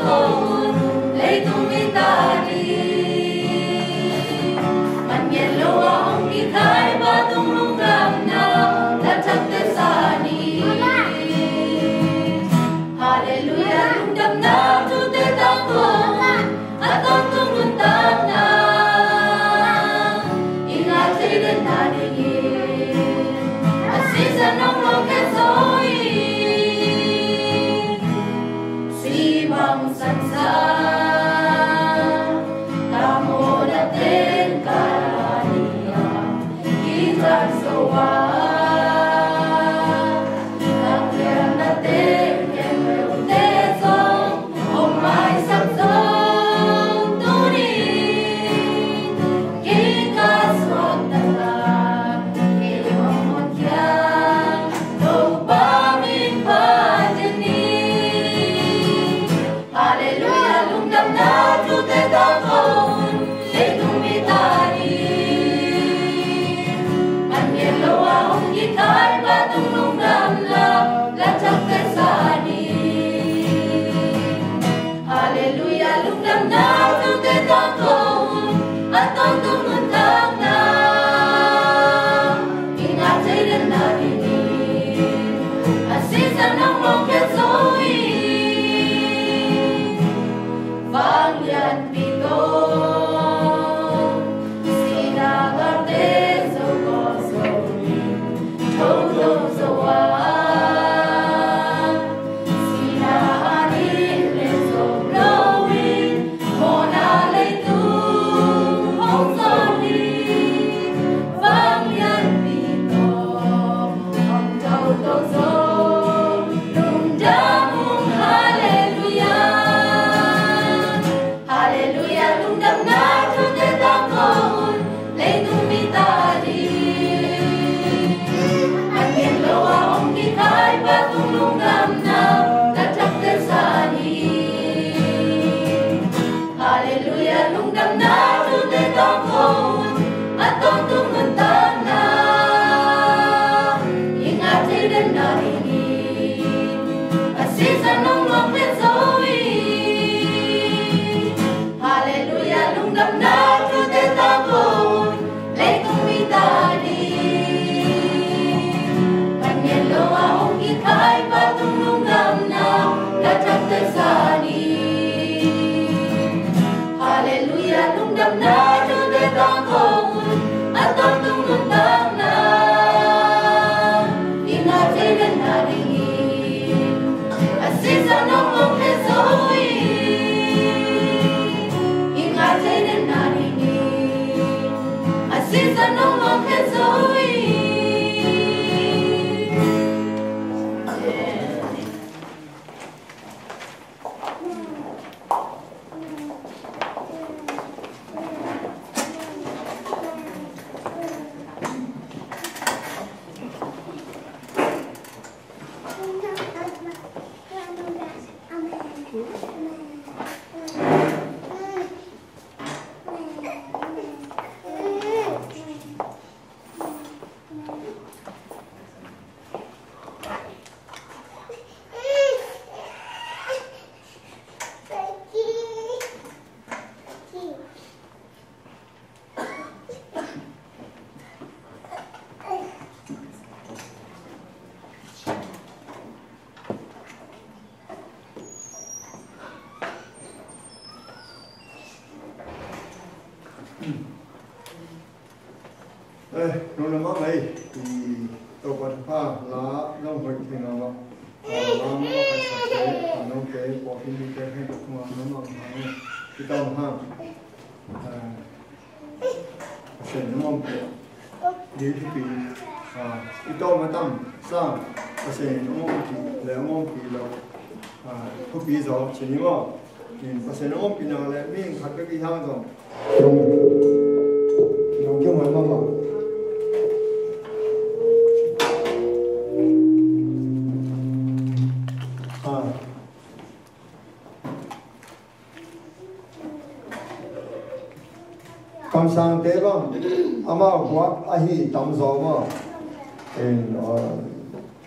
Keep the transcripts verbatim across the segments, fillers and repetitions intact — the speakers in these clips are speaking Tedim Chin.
Leitung mi ta ding, man ngen lo a hong kikhai Pa tung lungdamna, na thakte sa ni. Halleluiah, lungdamna thute tangkon, a tawntung nuntakna i ngah thei den nadingin, a sisan hong lawngkhia zo hi. Sui bang sansa, tamawh na ten ka la ni a, i tan zo a, na kiang na ten kem lo te zong hong maisak zo tuni. Kei ka suakta la, kei hong honkhia Topa min phat ni. Halleluiah, lungdamna thute tangkon, leitung mi ta ding, man ngen lo a hong kikhai Pa tung lungdamna, na thakte sa ni. Halleluiah, lungdamna thute tangkon, a tawntung nuntakna i ngah thei den nadingin, a sisan hong lawngkhia zo hi. Vanglianpi tawh sihna galte zo gaw zo in, thotho zo a, sihna a ding le zo lo in, mawhna leitung hong zawn hi. Vanglianpi tawh hong thotho zo, lungdam ung. Halleluiah. Halleluiah, lungdamna thute tangkon, leitung mi ta ding, man ngen lo a hong kikhai Pa tung lungdamna, na thakte sa ni. Halleluiah, lungdamna thute tangkon, a tawntung nuntakna i ngah thei den nadingin, a sisan hong lawngkhia zo hi. Halleluiah, lungdamna thute tangkon, leitung mi ta ding, man ngen lo a hong kikhai Pa tung lungdamna, na thakte sa ni. Halleluiah, lungdamna thute tangkon, a tawntung nuntakna i ngah thei den nadingin, a sisan hong lawngkhia zo hi. I ngah thei den nadingin, a sisan hong lawngkhia zo hi. Eh, nong na mang ei, i Topa thupha la nong hoih thei ngam ah. Ah, la mawh a kaisak te, ah, nong te, pawlpi mite kheng tuk khong ah nong mang hang ei. I tawm hang. Ah, Pasian in hong ompih ding thupi, ah, i tawm a tam sang, Pasian in hong ompih le hong ompih lo, ah, thupi zaw ci ni maw? In Pasian in hong ompihna le mihing khat bek i hang zong, zong, zong kihoih mahmah. Ah. Kamsangte bang amau guak ahi tamzaw maw? In, uh,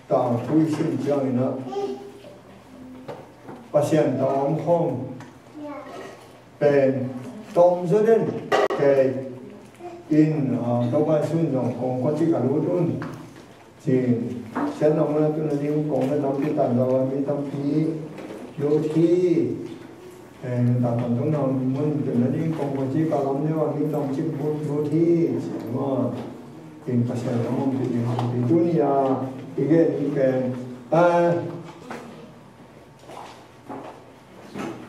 tangthu i sim ciangin ah, Pasian tawh a om khawm pen tawm zaw den. Kei in, ah, Topa Jesu in zong kong kua cik a lut un ci-in, siatna mun a tun nading kong na tampi tan lo a mi tampi lut hi. Eh, ta tan tung na mun tun nading kong kua cik a lam neu a mi tam cik lut lut hi. Ci maw? In Pasian lam om pi ding pi tuni a i gen i pen, ah,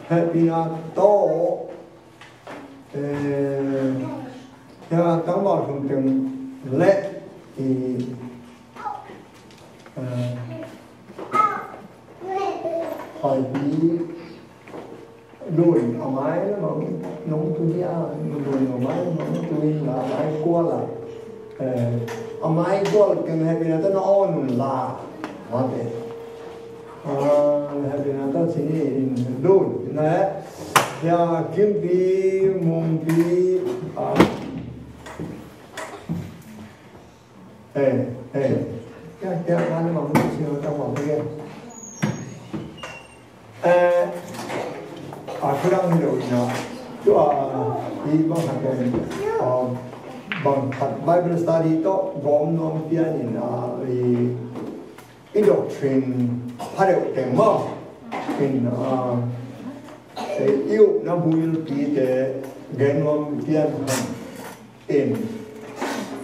hehpihna tawh, eh, hia tangval thum teng le i, eh, Paipi lun a mai lamang nong tu dia, lun a mai lamang nong tu in la mai kua la. Eh, a mai kua la keng hehpihna tawh na awn un la. Mate. Ah, hehpihna tawh ci ni in lun. Na, hia Kimpi, Mungpi, ah, eh, eh. Hia, hia, mani mang mu sino tang mang pia. Eh, a, thu dang hi lo ina. Tua, i bang khat pen, ah, bang khat Bible study tawh gawm nuam pian in, ah, i, i doctrine pha deuh teng maw. In, ah, i, i upna builpite gen nuam pian hang. In,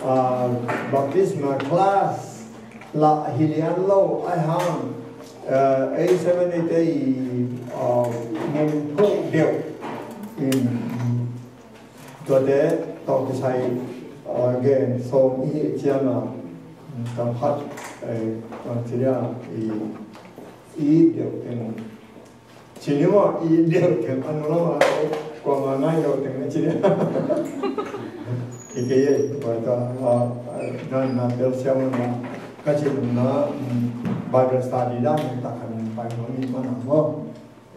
ah, baptisma class lah hi lian lo ai hang, ah, A seven, eight, ah, mun phuh deuh in, tuate tawh kisai, ah, gen sawm i hih ciangin, ah, tam khat, eh, ah, ci dia i, i deuh in Ci ni maw, i deuh teng a nung lam a, kuamah ngai lo teng a ci ni. I kei ei, kua ta, a, a, na, na bel siam na, ka ci nung na, mm, Bible study dan, ta kan pai maw, mi maw na maw.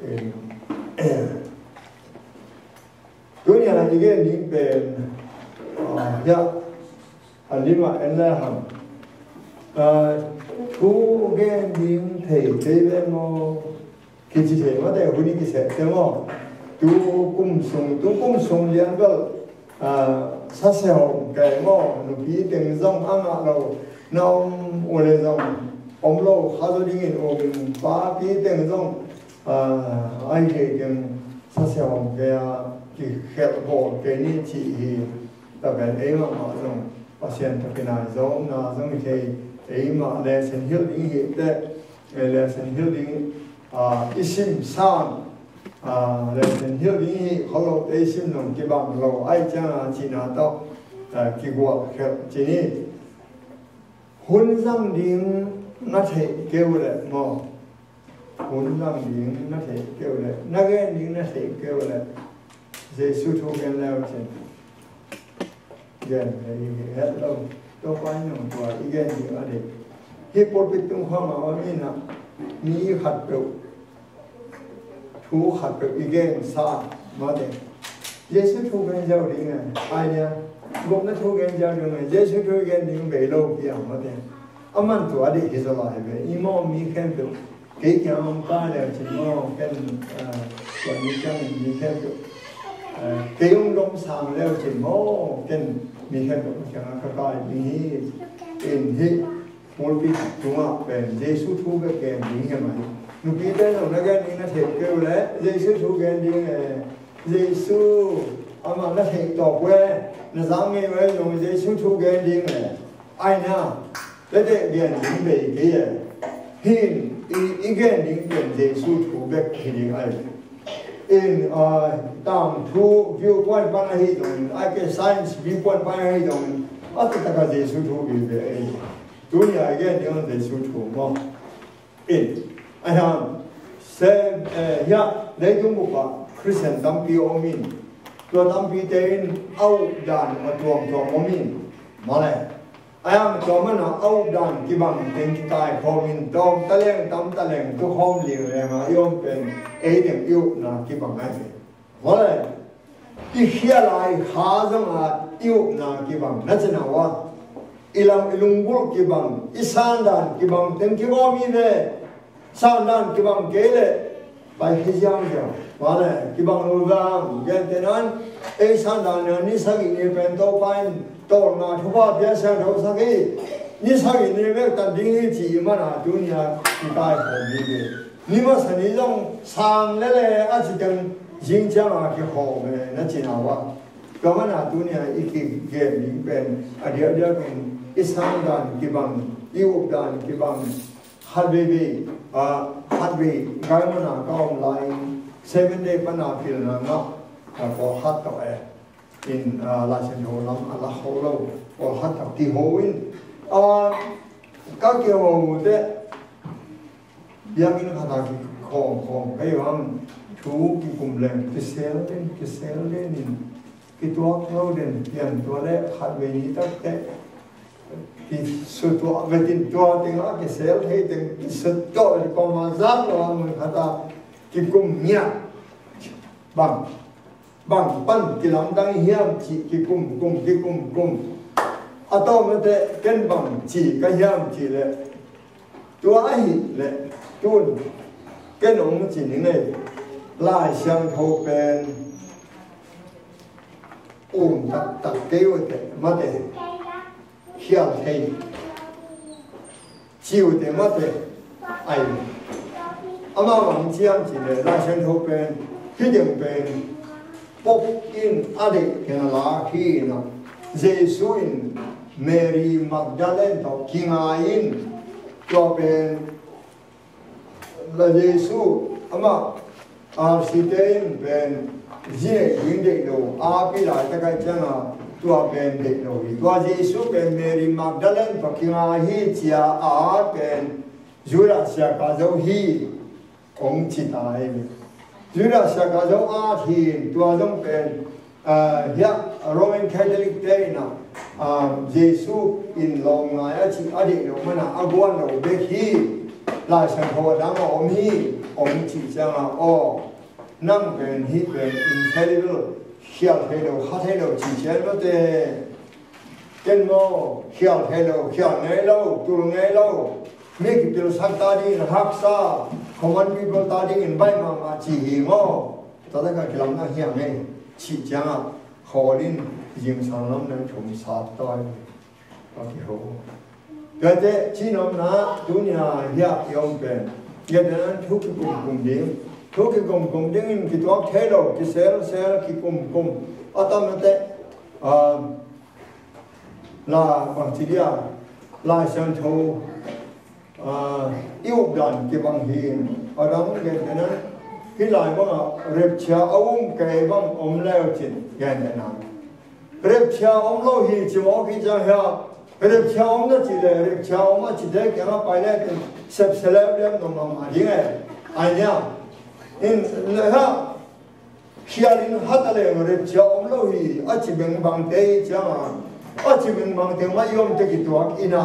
Eh, eh. Tuni a i gen ding pen, ah, hia, a lim ah en le hang. Ah, thu gen ding thei kei ve maw? Kici thei mate, hun i kiseh te maw? Tu kum sung, tu kum sung lian bel, ah, sa seh hong kei maw? Nupi teng zong a ngah lo, na om uh le zong om lo kha zaw dingin um, papi teng zong, ah, a hi kei teng sa seh hong kei a, kikhelh bawl kei ni cih hi. Tua pen ei mahmah zong Pasian tawh kinai zong na zong hi thei, ei mah lesson hilh ding hi teh, eh, lesson hilh ding, ah, i sim sang, ah, lesson hilh ding hi kho lo, ei sim zong kibang lo, ai ciang a cihna tawh, ah, kigual khelh ci ni. Hun zang ding na theih kei uh leh maw? Hun zang ding na theih kei uh leh, na gen ding na theih kei uh leh, Jesu thu gen le uh cin. Gen le i het lo, Topa in hong tua i gen ding a deih. Hih pulpit tung khawng a om in a, mi khat peuh thu khat peuh i gen sa mate. Jesu thu gen ziau ding e, ai nia, gupna thu gen ziau ding e, Jesu thu i gen ding bei lo pia mate. A man tua dih hi zaw lai ve, i maw mi khempeuh, kei kiang om ka leu cin maw, ken, ah, tua mi kiang mi khempeuh, ah, kei hong dom sang leu cin maw, ken mi khempeuh kiang a ka kai ding hi, in hi, pulpit tungah pen Jesu thu bek gen ding hi mai. Nupi pen lo na gen ding na theih kei uh leh, Jesu thu gen ding e, Jesu amah na theih tawk uh e, na zang ngei uh e, zong Jesu thu gen ding e. Ai na, lete gen ding bei kei e. Hin, i, i gen ding pen Jesu thu bek hi ding ai. In, ah, tangthu viewpoint pan ahi zongin, ai ke science viewpoint pan ahi zongin, a taktak a Jesu thu vive ei. Tuni a i gen ding a Jesu thu maw. In, a hiam, sem, eh, hiah, leitung bup ah Khristian tampi om in, tua tampite in a up dan a tuamtuam om in, mawle. A hiam, tua mana a up dan kibang teng kikai khawm in, tawm taleng, tam taleng, tu khawm liangliang a i om pen, ei teng i upna kibang ai ve. Mawle. I khia lai kha zong a i upna kibang na cina uh a, i lam i lunggulh kibang, i sandan kibang teng kigawm hi ve. Sandan kibang kei leh Pai hi ziau ziau. Vale, kibang lo vang, gen te nan, ei sang dan ni sagih ni pen Topa in tawlnga thupha pia siangtho sak hi. Ni sagih ni bek tan ding hi ci mana tunia kikai khawm hi ve. Ni masa ni zong sang lele a ci teng zing cianga kikhawm ve na cina wa. Tua mana tunia i kigen ding pen a diakdiak in i sang dan kibang, i up dan kibang, khat veivei, ah, khat vei gai mana ka om lai, Seven Day pana pilna ngah, ah, pawlkhat tawh e. In, ah, Laisiangtho lam a la kho lo, pawlkhat tawh kiho in, ah, ka kiho te, biakinn khat ah kikhawm khawm ka hi hang, thu kikum leng, kisel den, kisel den in, kituak lo den pian tua le khat vei ni tak teh kisutuah vetin tua tengah kisel thei teng kisutuah vetin kawma zak lo a mun khat a kikum ngiat bang, bang pan kilamdang hiam cih kikum kum kikum kum a tawm teh ken bang ci ka hiam cih le tua ahih leh tun ken hong ci ning ei, Lai Siangtho pen um taktak kei uh teh mate khial thei ci uh teh mate ai. Amah bang ciam ci le Lai Siangtho pen hih ding pen Pope in a deih teng a lak hi na, Jesu in Mary Magdalene tawh kingai in tua pen la Jesu amah R C te in pen zi neih ding deih lo a pi laitak ai cianga tua pen deih lo hi. Tua Jesu pen Mary Magdalene tawh kingai hi cia a pen Judas sia ka zo hi. Kong ci ta hi. Judas Iskariot a thin tua zong pen, ah, hiah Roman Catholic te in ah, ah, Jesu in lawm ngai a cih a deih lo mana a guan lo bek hi. Lai Siangtho a dang a om hi. Kong cih cianga aw, nang pen hih pen infallible, khial thei lo, kha thei lo cih cian lo te. Ken maw khial thei lo, khial ngei lo, tul ngei lo, mi kipilsak ta dingin haksa, common people ta dingin baih mahmah ci hi maw? Tua taka kilamna hiam ei cih ciangah khawl in zingsang lam nan thum sat tawi. Tua kiho. Tuate cihnopna tunia hiah i om pen, ngetna thu kikumkum ding, thu kikumkum dingin kituak thei lo, kiselsel kikumkum a tam nate, ah, la bang ci dia, Lai Siangtho, ah, i updan kibang hi. A dang gentehna hih lai bangah repchia a um kei bang om leu cin gentehna. Repchia om lo hi ci mawk hi ciang hia, repchia om na ci le repchia om a ci te kiangah pai le tin sepselep lem nong mahmah ding e. Ai nia in le ha khial in hat a leng repchia om lo hi a ci bengbang te hi cianga, a ci bengbang te mah i om te kituak ina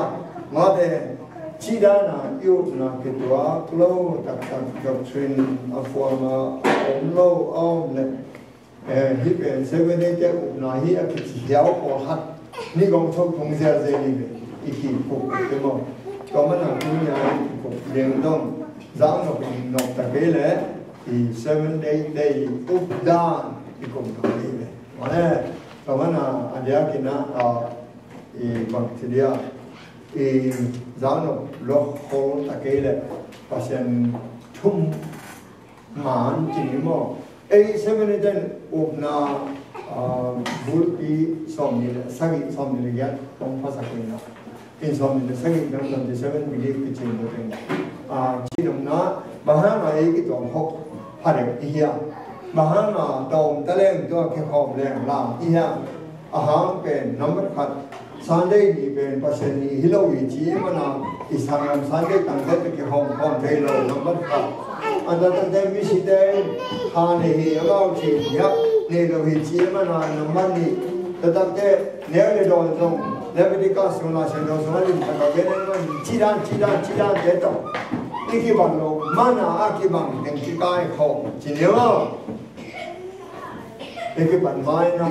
mate, ci dana i upna kituak lo taktak doctrine a fuama om lo a om le, eh, hih pen Seventh Day te upna hi a kici hiau pawlkhat ni gong thok thong zelzel hi ve. I ki kuk te maw? Tua mana tunia i ki kuk deng dong zang nok in nok ta kei le i Seventh Day te i updan i kum ta kei le. Mane tua mana a diakin a, a, i bang ci dia, i zang nok lok hol ta kei le Pasian thum man ci ni maw? Ei Seventh Day ten upna, ah, bulpi sawmnih le sagih, sawmnih le giat hong phasak inah. In sawmnih le sagih dang twenty seven belief kicin doteng. Ah, cihnopna, bang hanga ei kituam hok pha deuh i hiam? Bang hanga tawm ta leng tua kikhawm leng lam i hiam? A hang pen, nambat khat, Sunday ni pen Pasian ni hi lo hi ci mana, i sangam Sunday tangte te kihawm khawm thei lo, nambat khat. Anta tangte misite in kha nei hi, amau ci hiah nei lo hi ci mana, nambat nih. Tatakte neu le dawn zong Leviticus sung la sian lo sung a lim takah gen en man, ci dan, ci dan, ci dan te tawh i kibat lo mana a kibang teng kikai khawm ci neu a. Hei kipan mai na,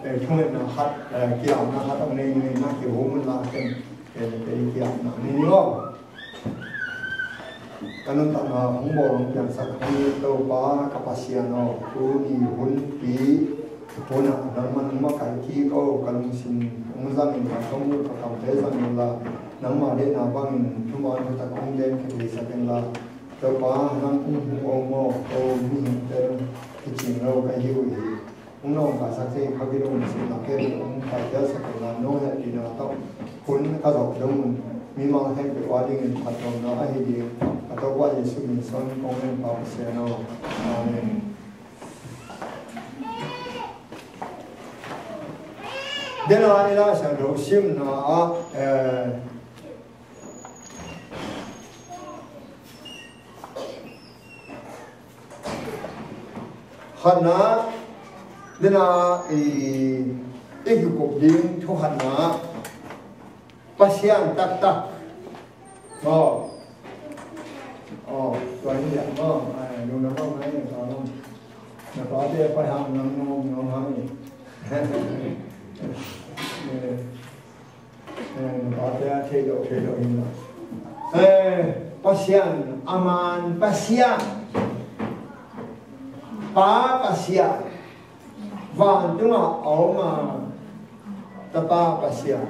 eh, thungetna khat, eh, kilamna khat ang nei ni na kiho mun la ken, eh, eh, kilamna ni ni lo. Ka nuntakna hong bawl hong piangsak hong it Topa ka Pasian aw, tuni hunpi hunah nangman hong makaih kik aw, ka lungsim hong zangin ka thong uh ka kamte zang inla, nangma deihna bangin thuman thutak hong gen ka theisak inla, Topa nang hong huh aw maw, ko mihingte kicing lo ka hi uh hi. Hong nawngkaisak thei kha kei lo, hong sihna khempeuh hong paipiaksak inla, nong hehpihna tawh hun ka zawh dong un, mimal khempeuh a dingin phattuamna ahi ding ka Topa Jesuh min suang kong ngen, Pa Pasian aw. Amen. Dena i Lai Siangtho simna ah, eh, khatna, dena i, i kikup ding thu khatna, Pasian taktak. Aw. Aw, tua hi a maw. Ai, lungdam maw, ngai, tua maw. Na pate pai hang, nang nuam nuam hang. Eh. Eh, pate a thei lo, thei lo hi lo. Eh, Pasian, a man Pasian. Pa Pasian. Vantungah a om a, Tapa Pasian.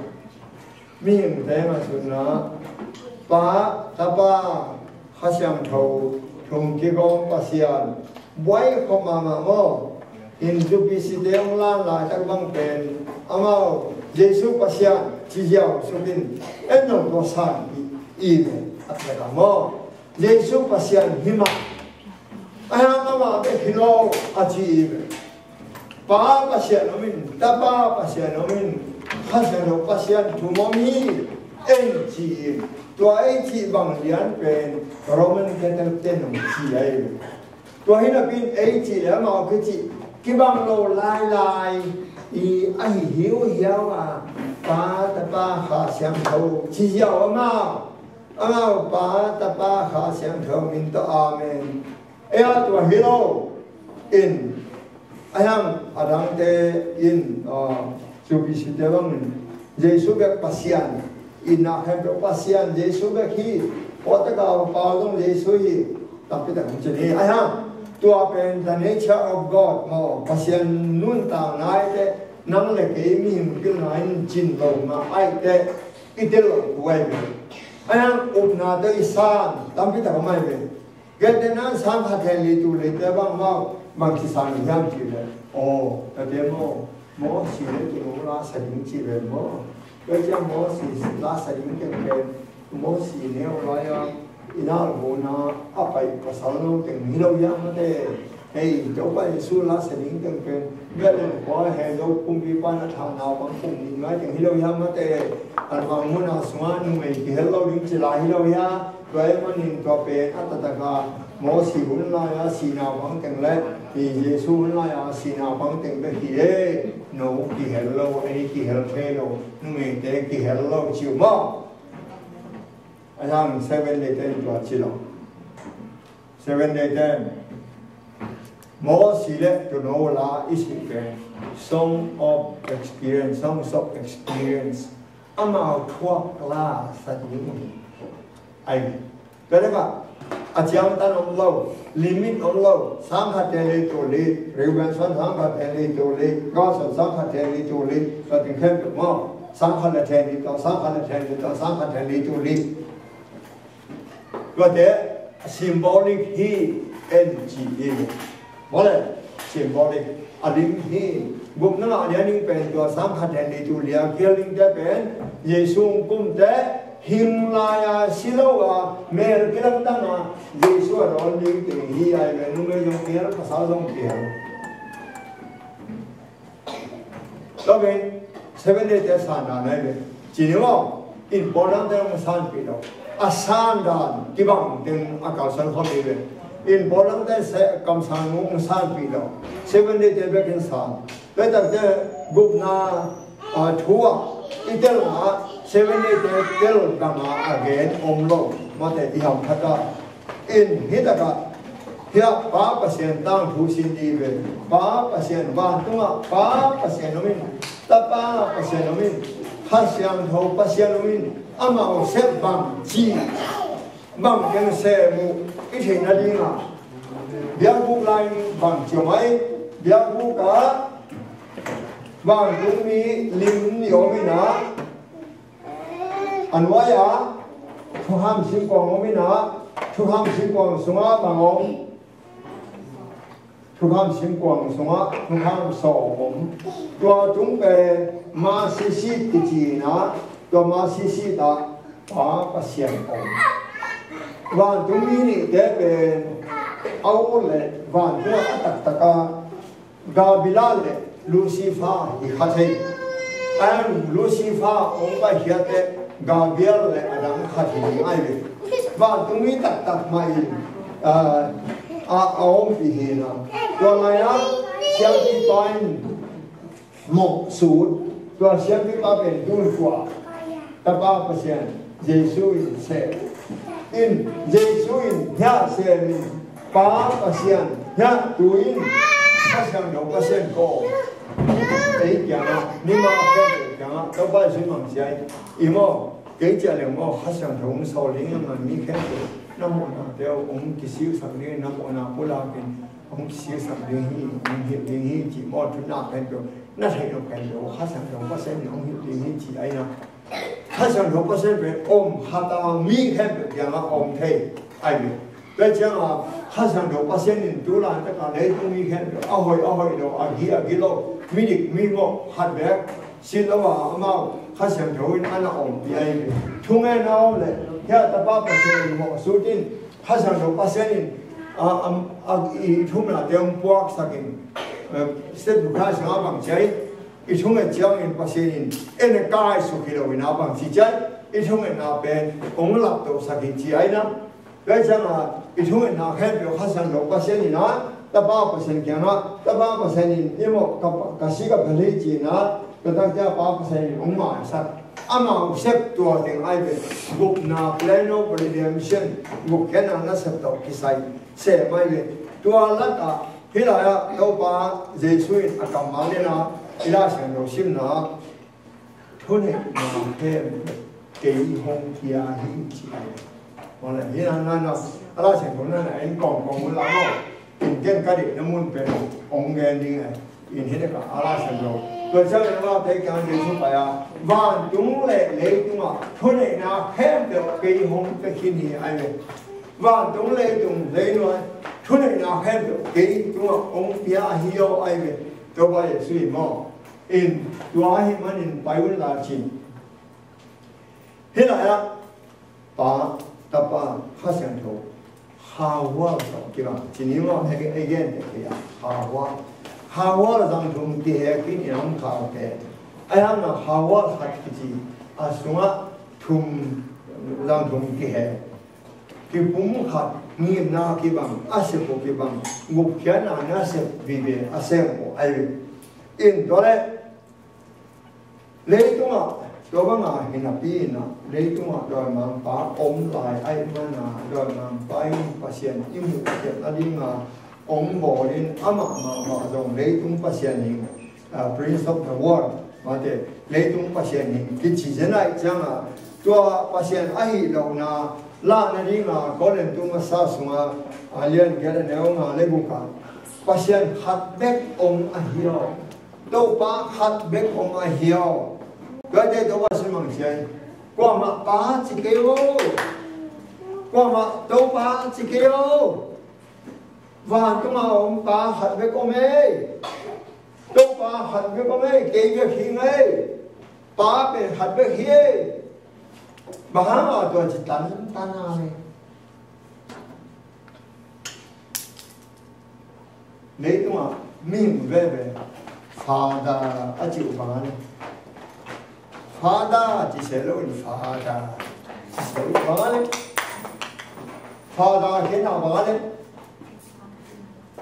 Mihingte ngaihsutna, Pa, Tapa, Kha Siangtho, thum kigawm Pasian, buai khop mahmah maw. Hindu P C te hong lan laitak bang pen, amau Jesu Pasian ci ziau suk in, en lo tua san i, i ve, a tek a maw. Jesu Pasian hi mah. Ahi hang amah bek hi lo, a ci i ve. Pa Pasian om in, Tapa Pasian om in, Kha Siangtho Pasian thum om hi, en ci in. Tua ei cih bang lian pen Roman Catholic te nong ci ahi ve. Tua hi napi in ei cih le amau kici kibang lo lailai i ahi hiuhiau a, Pa, Tapa, Kha Siangtho ci ziau amau. Amau Pa, Tapa, Kha Siangtho min tawh, amen. Ei a tua hi lo in, a hiang a dangte in, ah, Jesu Pasian te bangin, Jesu bek Pasian, in a khempeuh Pasian Jesu bek hi, pawtaka pau zong Jesu hi, tampi tak hong cin hi. A hiang, tua pen the nature of God maw, Pasian nuntakna ahih teh, nang le kei mihing pilna in cin lo mah ahih teh, i tel lo thu ahi ve. A hiang upna tawh i san tampi tak om ahi ve. Gentehna in sang khat hen li tul li te bang amau bangci san uh hiam cih leh, aw, tate maw, Mosi le Tuuno la sa ding cih leh maw, tua ciang Mosi la sa ding teng pen, Mosi neu lai-a i nalhuna a pai pasal no teng hi lo hiam mate. Hei, Topa Jesu la sa ding teng pen, Bethlehem khua he zo kumpipa in a thah naupang kum nih ngai teng hi lo hiam mate. Anmang mun a sungah numei kihel lo ding ci lai hi lo hiam. Tua ahih manin tua pen a taktak a Mosi hun lai-a si naupang teng le, i Jesu hun lai-a si naupang teng bek hi e. No kihel lo, ei kihel thei lo, numeite kihel lo ci uh maw. A hiang Seven Day te in tua ci lo. Seven Day te in Mosi le Tuuno la i cih pen Song of Experience, Songs of Experience. Amau thuak la sa ding hi. Ai, tua leh a ciangtan om lo, limit om lo, sang khat hen li tul li, Reuben suan sang khat hen li tul li, Gad suan sang khat hen li tul li, tua teng khempeuh maw, sang khat le hen li tul, sang khat le hen li tul, sang khat hen li tul li. Tuate symbolic hi, en ci hi. Mawle, symbolic a lim hi. Gupna ngah lian ding pen tua sang khat hen li tul li a kihel dingte pen Jesu hong kumte hing lai-a si lo a, mel kilangdang a, Jesu a dawn ding teng hi. Ai ve, numei zong kihel, pasal zong kihel. Tua pen Seven Day te a sandan ahi ve. Ci ni maw, in Paul dangte hong sanpih lo. A sandan kibang teng a kalsuan khawm hi ve. In Paul dangte kamsang hong sanpih lo. Seven Day te bek in san. Tua takte gupna, ah, thu ah i tel ngah, Seven Day te tel ngah a gen om lo. Mate i ham khat ah. In hi takah hiah Pa Pasian tangthu sin dih ve. Pa Pasian, vantungah Pa Pasian om in, Tapa Pasian om in, Kha Siangtho Pasian om in, amau sep bang ci. Bang teng sem uh i theih nading a, biakbuk lai bang ciamai, biakbuk ah vantungmi lim nih om in ah, a nuai ah thukham singkuang om in ah, thukham singkuang sungah bang om? Thukham singkuang sungah thukham sawm om. Tua tung pen mustard seed kici in ah, tua mustard seed ah Pa Pasian om. Vantungmi nihte pen a ut leh vantung ah a taktak a Gabriel le Lucifer hi kha thei. An Lucifer hong paikhiat teh Gabriel le a dang khat hi ding ahi ve. Vantungmi taktak mah in, ah, a, a ompih hi na. Tua lai-ah siampipa in mawhsut, tua siampipa pen tun kua? Tapa Pasian Jesu in sem in, Jesu in hiah sem in, Pa Pasian hiah tu in, Kha Siangtho Pasian ko. Ei kiangah, nima khempeuh kiangah Topa Jesu in bang ci hiam? I maw, kei ciah leng maw, Kha Siangtho hong sawl ding hi, a man mi khempeuh na mawhnate uh hong kisilsak ding, na mawhna pulak in hong kisilsak ding hi, hong hilh ding hi, ci maw, thunna khempeuh, na theih nop khempeuh Kha Siangtho Pasian in hong hilh ding hi, ci ahi na. Kha Siangtho Pasian pen om khat a, mi khempeuh kiangah om thei ahi ve. Tua ciangah Kha Siangtho Pasian in tu laitak a leitung mi khempeuh, a hoih a hoih lo, a gi a gi lo, midik migawh khat beek sin lo a, amau Kha Siangtho in a na ompih ahi ve. Thungetna om leh hiah Tapa Pasian in mawhsut in, Kha Siangtho Pasian in, a, a, a, i thungetnate hong puaksak in, eh, Step to Christ ah bang ci hiam? I thunget ciangin Pasian in en a kaisuk hi lo in a bang ci hiam? I thungetna pen hong laptohsak hi ci ahi na. Tua ciangah i thungetna khempeuh Kha Siangtho Pasian in a, Tapa Pasian kiangah, Tapa Pasian in i maw ka, ka si ka phel hi ci in a, tua tak ciang Pa Pasian in hong maisak. Amau sep tua teng ahi ve. Gupna, plan of redemption, gupkhiatna nasep tawh kisai sem ahi ve. Tua lakah hih lai-ah Topa Jesu in a kammal in a, i Lai Siangtho simna, thuneihna khempeuh kei hong pia hi, ci hi. Mawle, hi na, na, na, a Lai Siangtho na na en kawmkawm un la maw. In ken ka deihna mun pen hong gen ding e. In hi na ka a Lai Siangtho. Tua ciang in amaute kiang Jesu pai a, vantung le leitungah thuneihna khempeuh kei hong pia khin hi, ahi ve. Vantung, leitung, leinuai, thuneihna khempeuh kei tungah hong pia ahi aw, ahi ve. Topa Jesu in maw. In, tua ahih manin pai un la, ci. Hih lai-ah Pa, Tapa, Kha Siangtho, Hahual zong kibang ci ni maw, ei, ei gente kei a, Hahual. Hahual zang thum kihe khin in hong khau te. Ahi hang a Hahual khat kici, a sungah thum, zang thum kihe. Kipum khat, ngimna kibang, a sep uh kibang, gupkhiatna nasep vive a sem uh ahi. In tua leh leitungah tua banga hi napi in ah, leitungah dawimangpa om lai ahih man a, dawimangpa in Pasian i muhkhiat nading a hong bawl in, amah mahmah zong leitung pasian hi, ah, Prince of the World, mate, leitung pasian hi kici zen ahih ciangah, tua Pasian ahih lohna lah nading a Korin tu masa sungah, ah, lian giat a neu nga le guk ah, Pasian khat bek om ahi aw. Topa khat bek om ahi aw. Tuate Topa Jesu in bang ci hiam? Kuamah Pa ci kei o. Kuamah Topa ci kei o. Vantung a om Pa khat bek om ei. Topa khat bek om ei. Kei bek hi ing ei. Pa pen khat bek hi ei. Bang hang a tua ci tantan a leh? Leitungah mihing veve Father a cih uh bang a leh? Father ci se lo in Father ci se uh bang a leh? Father khen a bang a leh?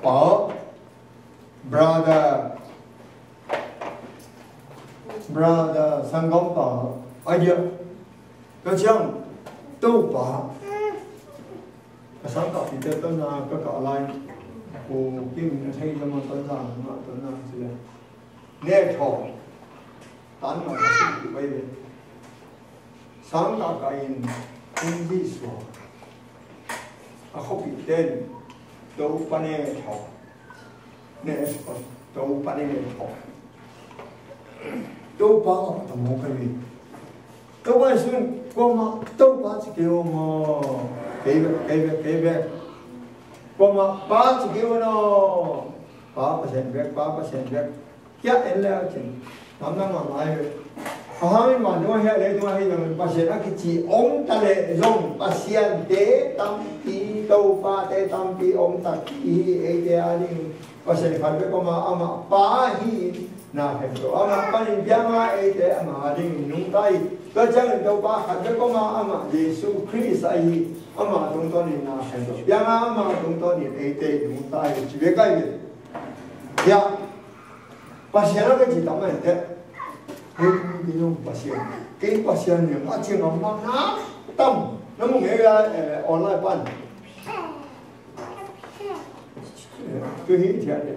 Pa, brother, brother, sanggampa, a diah. Tua ciang Topa, ka sangkah pite tawh na ka kah lai, ko kim na thei zama tawh na, na tawh na sila. Ne thaw, tan na ka sangkah pai le. Sangkah ka in, in di sua. A khuapihte in Topa ne thaw, ne thaw, Topa ne thaw. Topa a tamo ka hi. Topa Jesu in kuamah Topa ci kei un aw. Kei bek, kei bek, kei bek. Kuamah Pa ci kei un aw. Pa Pasian bek, Pa Pasian bek. Kia en le a cin. Nam nang mah mai ve. A hang in mah dong a hia le dong a hia le Pasian a kici om ta le zong Pasian te tampi, Topa te tampi om ta hi, eite a ding Pasian khat bek om a, amah Pa hi. Na khen to amah panin piang a, eite amah a ding nungta hi. Tua ciangin Topa khat bek om a, amah Jesu Khrist ahi. Amah tungtawnin na khen to piang a, amah tungtawnin eite nungta hi. Ci bek ahi ve. Hia. Pasian a ka ci tam a hi teh. Hei, kei zong Pasian. Kei Pasian ni a ci ngam mah na tam. Na mu ngei a, eh, online pan. Eh, tu hi cia de.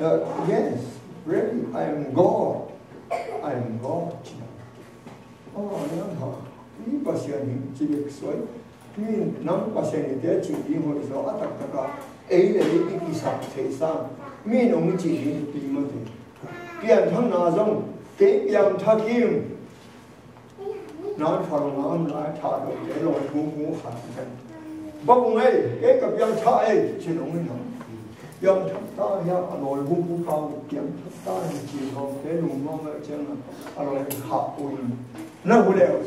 Eh, yes, really, I am God. I am God. Oh, nang ha. Ni Pasian hi ci bek suai. Mi nang Pasian hi te cih ding hoih zaw a taktak a, ei le ei i kisap theih sang mi nong cih ding pi mate. Piangthakna zong kei piangthak ing. Nan farong a om lai tha dong te lawi bubu khat kan. Bang ei, kei ka piangthak ei, ci nong in hong. Piangthak ta hia a lawi bubu kau piangthak ta hi ci hong te lungmong ei ciang a lawi kha ui. Na hu leu.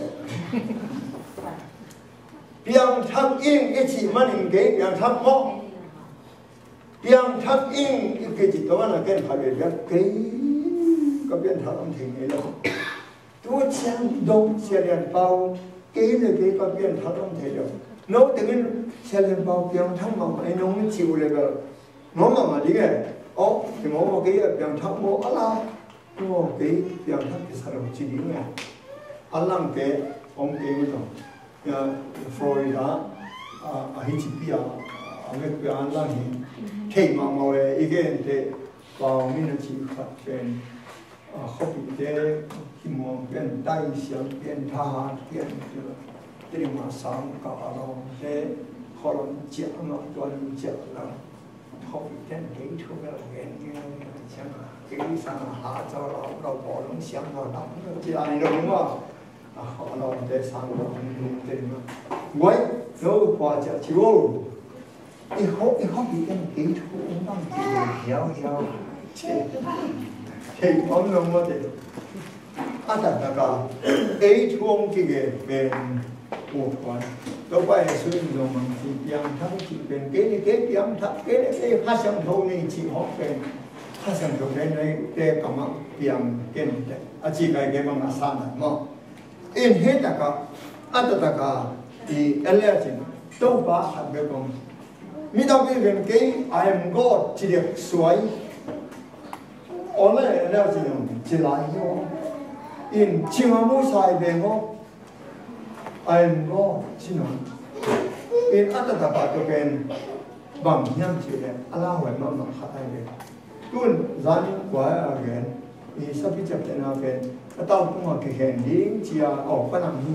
Piangthak ing i cih manin kei piangthak maw? Piangthak ing i kici tua na ken khat ve piak kei ka piangthak om thei ngei lo. Tu ciang dong Sia Lian Pau kei le kei ka piangthak om thei lo. No tengin Sia Lian Pau piangthak mahmah i nong ci uh le bel. Ngawm mahmah ding e. Aw, kei ngawm maw kei a piangthak maw a la. Ngawm kei piangthak kisa lo ci ding e. A langte om kei uh tawh. Florida a hi cipi a a vekpi a an lang hi. Thei mahmah e i gente pau min a ci khat pen. Khuapihte kimuang pian, taisiang pian, thahat pian, tiri ma sang ka a lawmte khualawm ciah amah tuan ciah lam. Khuapihte in kei thu bel gen ciang a kei sang a ha caw lau lo paw lung siang lo lam lo ci lai lo ma. A lawmte sang lo lungte ma. Guai lo khua ciah ci lo. I hawh, i hawh hi en kei thu ong bang ci hiau hiau. Thei om lo mawte. A taktak a ei thu ong kigen pen uk huan. Topa Jesu in zong bang ci piangthak ci pen kei le kei piangthak kei le kei Kha Siangtho nei ci hawh pen Kha Siangtho nei nei te kamah piang ken te a ci kai kei bang a sanat maw. In hih takah a taktak a i en le a cin Topa khat bek om. Mi tampi in kei I am God ci dek suai. Aw le en le a cin om ci lai hi aw. In cing a mu sai beng aw. I am God ci nong. In a taktak a tua pen bang hiam ci le a lauhuai mahmah khat ai ve. Tun zanin kua a gen i sapi ciaptehna pen a tau tungah kikhen ding cia a awk panang hi.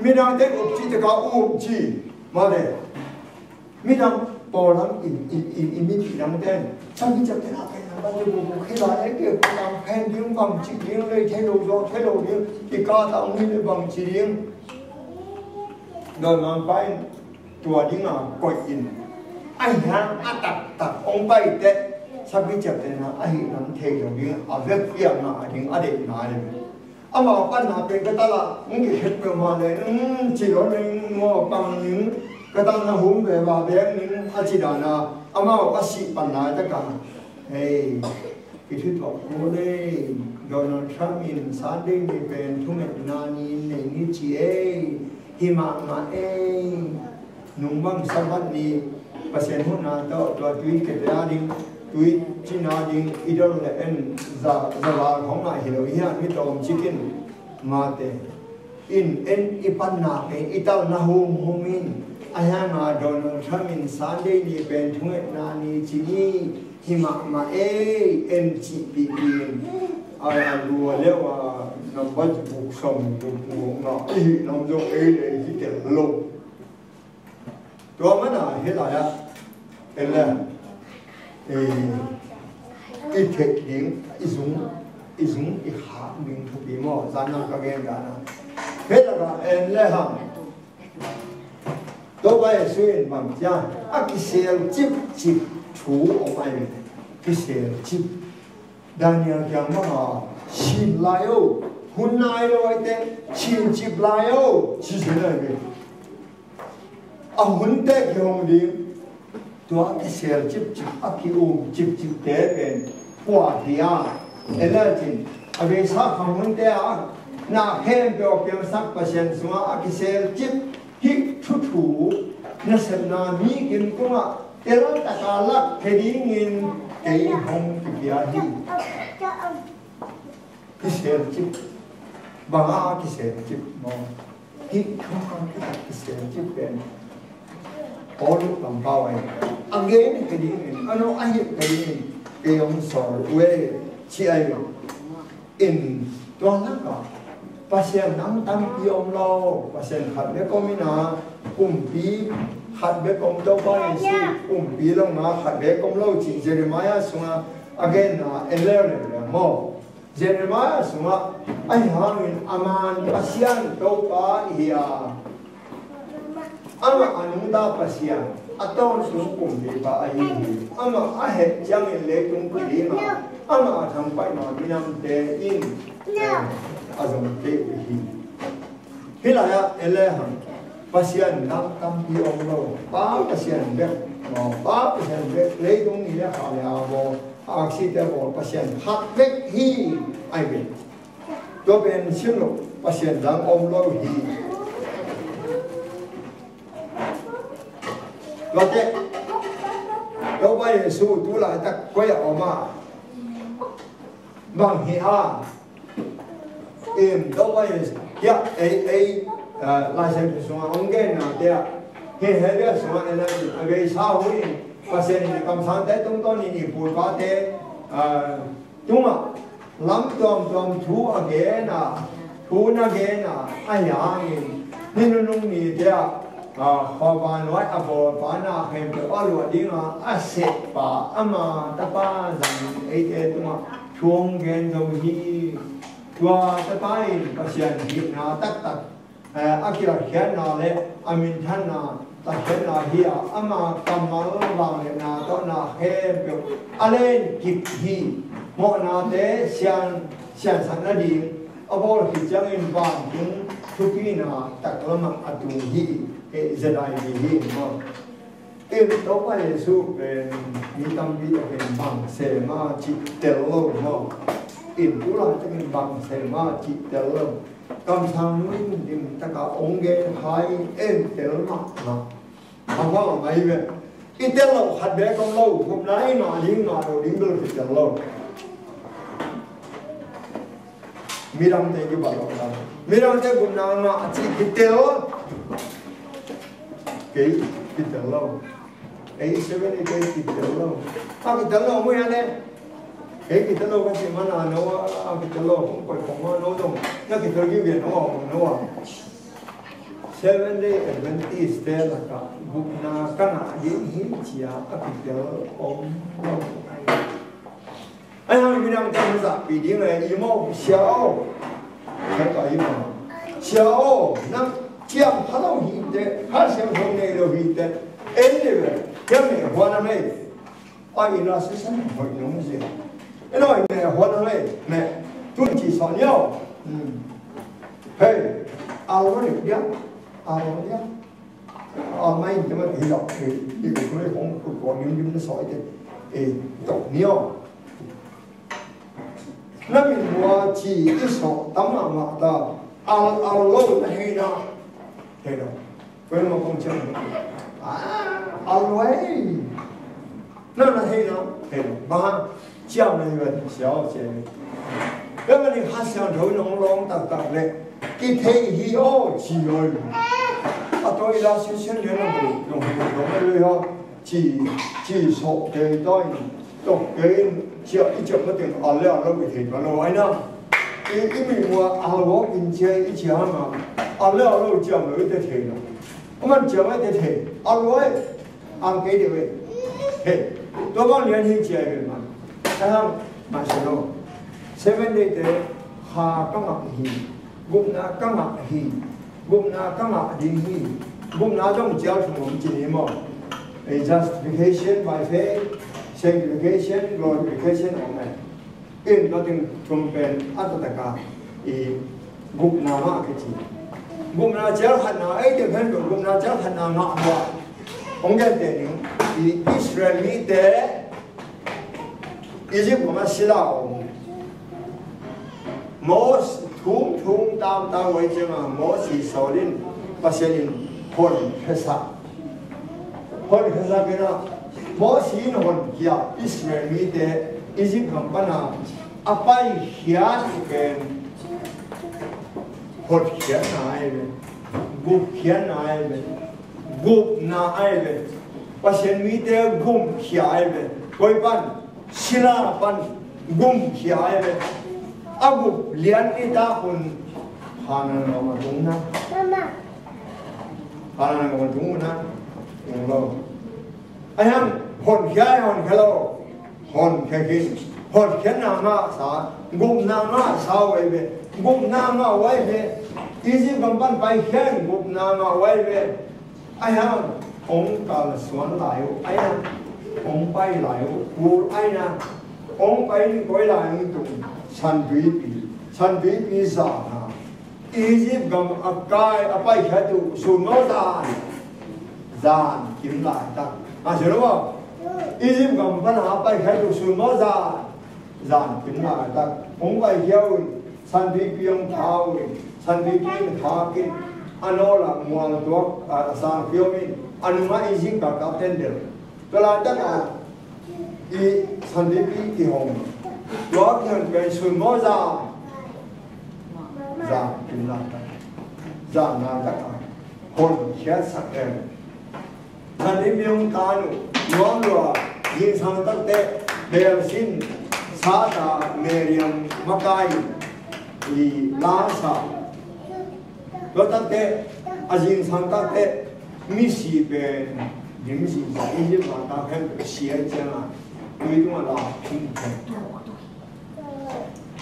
Midangte up ci teka up ci mate. Midang pawlang i, i, i, i mipi dangte sapi ciaptehna pen a bang te bubuk hi lai e ke panang khen ding bang ci ding lei thei lo zaw thei lo ding i ka tang hi le bang ci ding. Dawn man pa in tua dinga koih in a hiang a taktak ong pai teh sapi ciaptehna a hih lam thei lo ding a vekpi a ngah a ding a deihna le. Amau panna pen ka tala ong kikhet peuhmah le ong ci lo ning maw pang ning ka tala na hum ve va beng ning a ci dana amau a sih panna takah hei. I thuthawh kul ei, Donald Trump in Sunday ni pen thungetna ni nei ni ci ei, hi mahmah ei. Nung bang Sabbath ni Pasian huhna tawh tua tui kepia ding, tui cina ding, i dol le en za, zaval khong ah hi lo hi a mi tawm cikin mate. In en i panna pen i talna humhum in a hianga Donald Trump in Sunday ni pen thungetna ni ci ni hi mahmah ei en cihpih in ai a lua leuh a nambat buk som buk buk ngah i hih nam zong ei le hi tel lo. Tua mana hih lai-ah en le, eh, i theih ding, i zung, i zung i khak ding thupi maw? Zan nang ka gen dan a, hih lakah en le hang. Topa Jesu in bang ci a, a kisel cipcip thu om ai ve. Kisel cip. Daniel kiang banga, sin lai o, hun nai lo ai teh, sin cip lai o, ci sin ai ve. A hunte kihong ding. Tua a kisel cipcip, a ki-um cipcipte pen kua hi a, en le cin, a beisa khang hunte ah na khempeuh a piangsak Pasian sungah a kisel cip hih thuthu nasepna mi kim tungah teltaka lak thei dingin kei hong kipia hi. Kisel cip. Banga kisel cip maw? Hih thu a kisel cip pen Paul kampau ai. A gen ka dingin, a no a hih ka dingin kei hong sawl uh e, ci ai. In tua laka Pasian nang tampi om lo, Pasian khat bek om ina, kumpi khat bek om, Topa Jesu kumpi lo nga khat bek om lo, ci Jeremiah sunga a genna en leuleu le maw? Jeremiah sungah ahi hangin a man Pasian Topa hi a, amah a nungta Pasian, a tawntung kumpipa ahi hi. Amah a heh ciangin leitung kiding a, amah a thangpaih ma minamte in a zong kei uh hi. Hih lai-ah en le hang, Pasian nang tampi om lo, Pa Pasian bek, Pa Pasian bek, leitung ni le kha le a baw, a aksite bawl Pasian khat bek hi, ai ve. Tua pen sim lo, Pasian dang om lo hi. Tuate, Topa Jesu tu laitak koi a om a, bang hi a, in Topa Jesu, ya, ei, ei, ah, Lai Siangtho sungah hong genna te ah, hi Hebrew sungah en a, a beisa hu in, Pasian in kamsangte tungtawn in i pu i pate, ah, tungah lam tuamtuam thu a gen a, thu na gen a, ahi hangin, ni nunung nite ah, ah, khuavakpi a bawlpa na khempeuh a luah ding a, a seppa ama tapa zangin eite tungah thu hong gen zo hi. Tua tapa in Pasian hihna taktak, eh, a kilatkhiatna le a minthanna, latkhiatna hi a, ama kammal vangliatna tawh na khempeuh a len kip hi. Mawhnate sian, siansak nading a bawl khit ciangin vantung thupina taklamah a tung hi. Eh, zedai hi hi maw? In Topa Jesu pen mi tampi takin bang sem a cih tel lo maw? In tu laitakin bang sem a cih tel lo. Kamsang nu in dim taka ong gen hai en tel mahmah. Bang bang a mai ve. I tel lo khat bek om lo, gupna i ngah ding ngah lo ding bel kitel lo. Midangte kibat lo ta. Midangte gupna ngah a cih kitel. Kei kitel lo. Ei seven eight ei kitel lo. A kitel lo mui a le. Ei kitel lo ka cih mana no a kitel lo kong koi kong ma no dong. Na kitel kiu bia no a no a. Seven Day Adventist te laka gupna ka ngah ding hi cia a kitel om lo. Ai hang midang te hong zahpih ding le i maw sia aw. Khat ka i maw. Sia aw, nang ciam pha lo hi te, Kha Siangtho nei lo hi te. En le ve, hiam meh huan a mei. Ai ina se san hoih nong zia. En aw meh huan a mei, meh. Tun ci sa niaw. Hei, a lo ne dia, a lo dia. A mai in te ma ti lo, e, e, ko ko hong ko ko nim nim na soi te, e, to ni o. Na min mua ci i so tam ma ma ta, al, al lo na hei na. Hei lo. Ko ma kong chang. A, al lo hei. Na na hei na, hei na. Ba, ciam na hi ven, siau cia. Bia ma ni Kha Siangtho nong lawng taktak le, kithei hi aw, ci oi. A toi la siu sian le nong, nong, nong, nong, nong, ci, ci sok kei toi, tok kei, cia, i ciam ma teng, a le a lo kithei ma lo, ai na. I, i mi mua, a lo kin cia, i cia ma. A le a lo ciam lo, i te thei lo. Aman ciang ai te thei a luai ang kei deuh e. Hei, tua bang lian hi cia i vel man. Ahang, man se lo. Seven Day te kha ka ngah hi. Gupna ka ngah hi. Gupna ka ngah ding hi. Gupna dong cial thum om ci ni maw. A justification by faith, sanctification, glorification om e. In tua teng thum pen a taktak a i gupna ngah kici. Gupna cial khatna ei teng khen lo, gupna cial khatna ngah bua. Hong gen te ning i Israel mite Egypt gam ah sila om. Mos thum thum tam tam wai ciang a Mosi sawl in Pasian in hon khesak. Hon khesak in a Mosi in hon khia Israel mite Egypt gam pan a a paikhiat pen hotkhiatna ai ve, gupkhiatna ai ve, gupna ai ve. Pasian mite gumkhia ai ve. Koi pan? Sila pan gumkhia ai ve. A gup lian i tak un Kanaan gam a tung na. Kanaan gam a tung na. Tung lo. Ahi hang honkhia ai honkhia lo. Honkhia khin. Hotkhiatna ngahsa, gupna ngahsa uh ai ve. Gupna ngah uh ai ve. Egypt gam pan paikhia in gupna ngah uh ai ve. Ahi hang hong kalsuan lai uh, ahi hang hong pai lai uh, kul ahi na hong pai in koi lai hong tung? Santuipi. Santuipi zan a Egypt gam a kai a paikhiat uh sun maw zan? Zan kim laitak. A si lo maw? Egypt gam pan a paikhiat uh sun maw zan? Zan kim laitak. Hong paikhia uh in Santuipi hong tha uh in, Santuipi in tha kin, a nawl ah mual tuak a sang kiom in, a nungah Egypt galkap ten del. Tua laitak a i Santuipi kihong. Tua kihong pen sun maw zan? Zan kim laitak. Zan laitak a honkhiatsak em. Santuipi hong tan uh nuam lua, zingsang takte bel sin sata Miriam makai i la sa. Tua takte a zingsang takte misi pen, ni misi sa Egypt gam ta khen sia ciang a tui tung a la thum khen.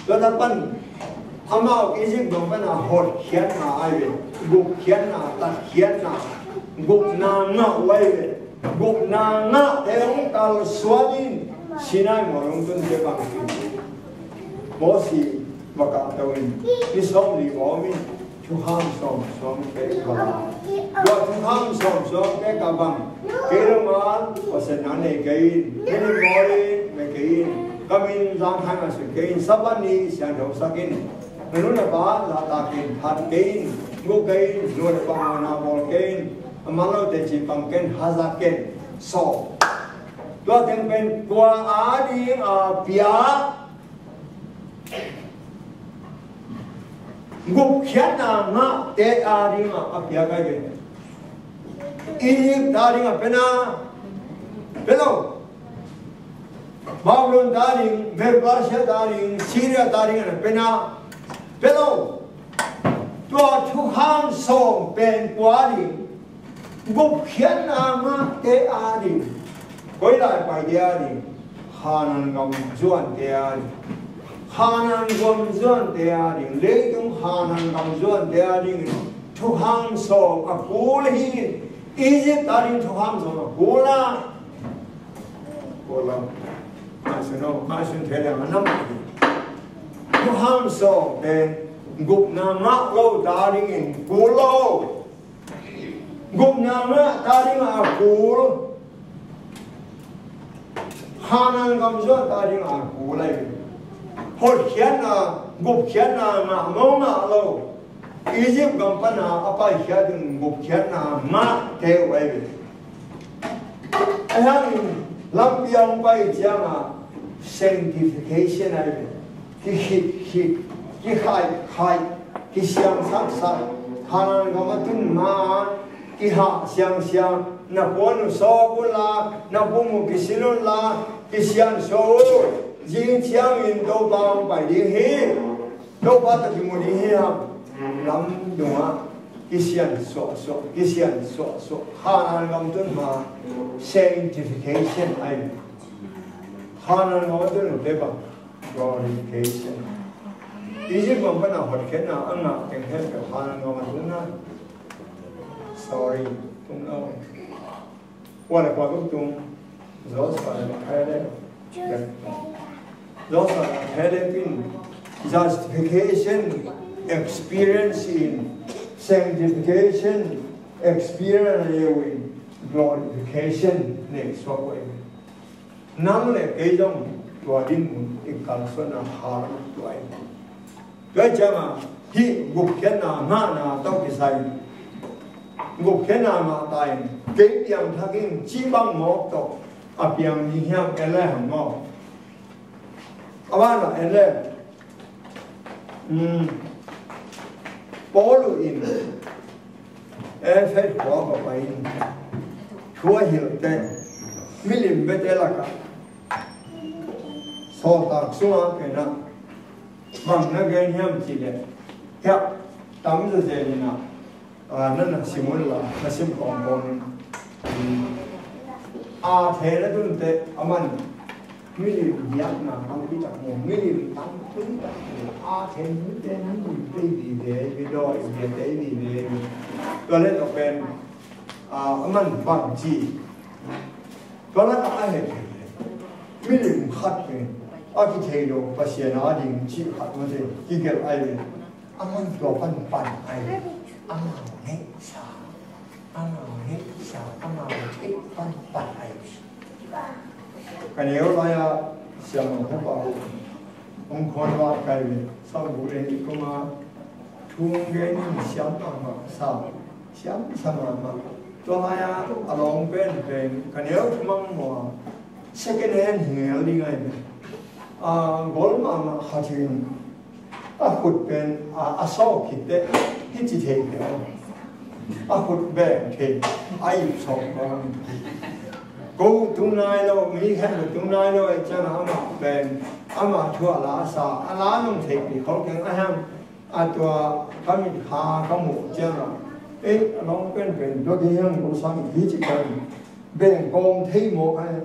Tua tak pan amau Egypt gam pan a hotkhiatna ai ve, gupkhiatna, tatkhiatna, gupna ngah uh ai ve. Gupna ngahte hong kalsuan in Sinai mual hong tunte bang hi. Mosi va kahto in ni sawmli va om in thukham sawm sawm pek va la. Tua thukham sawm sawm pek a bang, kei lo ngal, Pasian na nei kei in, kei ni mawl in, me kei in, ka min zang hai ma sun kei in, Sabbath ni siangthosak in, na nu na pa zahtak in, phat kei in, gu kei in, nu le pa mawhna bawl kei in, a man lote ci pang kei in, hazat kei in, sawm. Tua teng pen kua a ding a pia? Gupkhiatna ngahte a ding a pia kai ve. Egypt ta ding a pia na, pia lo. Babylon ta ding, Medo Persia ta ding, Syria ta ding a pia na, pia lo. Tua thukham sawm pen kua ding? Gupkhiatna ngahte a ding. Koi lai paite a ding? Kanaan gam zuante a ding. Kanaan gam zuante a ding, leitung Kanaan gam zuante a ding in thukham sawm a kul hi. Egypt a ding thukham sawm a kul a, kul a. Maisun o, maisun thei leng a nam a ding. Thukham sawm pen gupna ngah lo ta ding in kul lo. Gupna ngah ta ding a kul. Kanaan gam zuan ta ding a kul ai. Hotkhiatna, gupkhiatna ngah maw ngah lo? Egypt gam pan a a paikhiat in gupkhiatna ngahte uh ai ve. Ahi hangin lampi a hong pai ciang a sanctification ai ve. Kikhit khit, kikhaih khaih, kisiangsak sak, Kanaan gam a tun ma kihah siangsiang, na puan uh sawk un la, na pum uh kisil un la, kisiansuah un. Zing ciangin Topa hong pai ding hi. Topa tawh kimu ding hi hang. Lam dungah kisian suahsuah, kisian suahsuah. Hanan gam tun ma sanctification ai. Hanan gam tun te bang glorification. Egypt gam pana hotkhiatna a ngah teng khempeuh Hanan gam a tun na. Sorry, tung lo. Ua le kua tung tung. Joshua le Caleb. Joshua le Caleb in justification experience in, sanctification experience in, glorification ne suak uh in. Nang le kei zong tua dinmun i kalsuanna hal tua in. Tua ciangin hih gupkhiatna ngahna tawh kisai, gupkhiatna ngah ta in, kei piangthak in cih bang mawk tawh a piang ding hiam en le hang maw? A banah en le, um, Paul in Efesa khua va pai in, thu a hilh teh milim biate lakah sawltak sungah pen ah bang na gen hiam cih leh, hiah tam zazen in ah, ah, na na sim un la, na sim kawmkawm in. Athena tun teh a man milim biakna tampi tak mu, milim tampi tak mu, Athena tun teh milim tei vive, midawi vive tei vive. Tua le tawh pen, ah, a man bangci. Tua lakah a heh milim khat pen a kithei lo Pasian a ding cih khat mate kigelh ai ve. A man tua panpan ai ve. Amau neihsa, amau neihsa, amau theih panpan ai ve. Ka neu lai-a siamang hopau hong khawn vak kai ve. Sau bu en i koma thu hong gen in siam mahmah sa, siam sa mahmah. Tua lai-a a lawng pen pen ka neu thumang maw, second hand hi ngel ding ai ve. A, gol mahmah khat in a khut pen, a, a sawk khit teh hici thei kei aw. A khut beng thei, a ip sawk kong. Ko tung nai lo, mi khen ko tung nai lo, e ciang amah pen, amah thu a la sa, a la nong thei pi khong keng a hang. A tua ka mit kha ka muh ciang a, e, a lawng pen pen, tua kei hang ko sang hici kan. Beng kong thei mawk ai.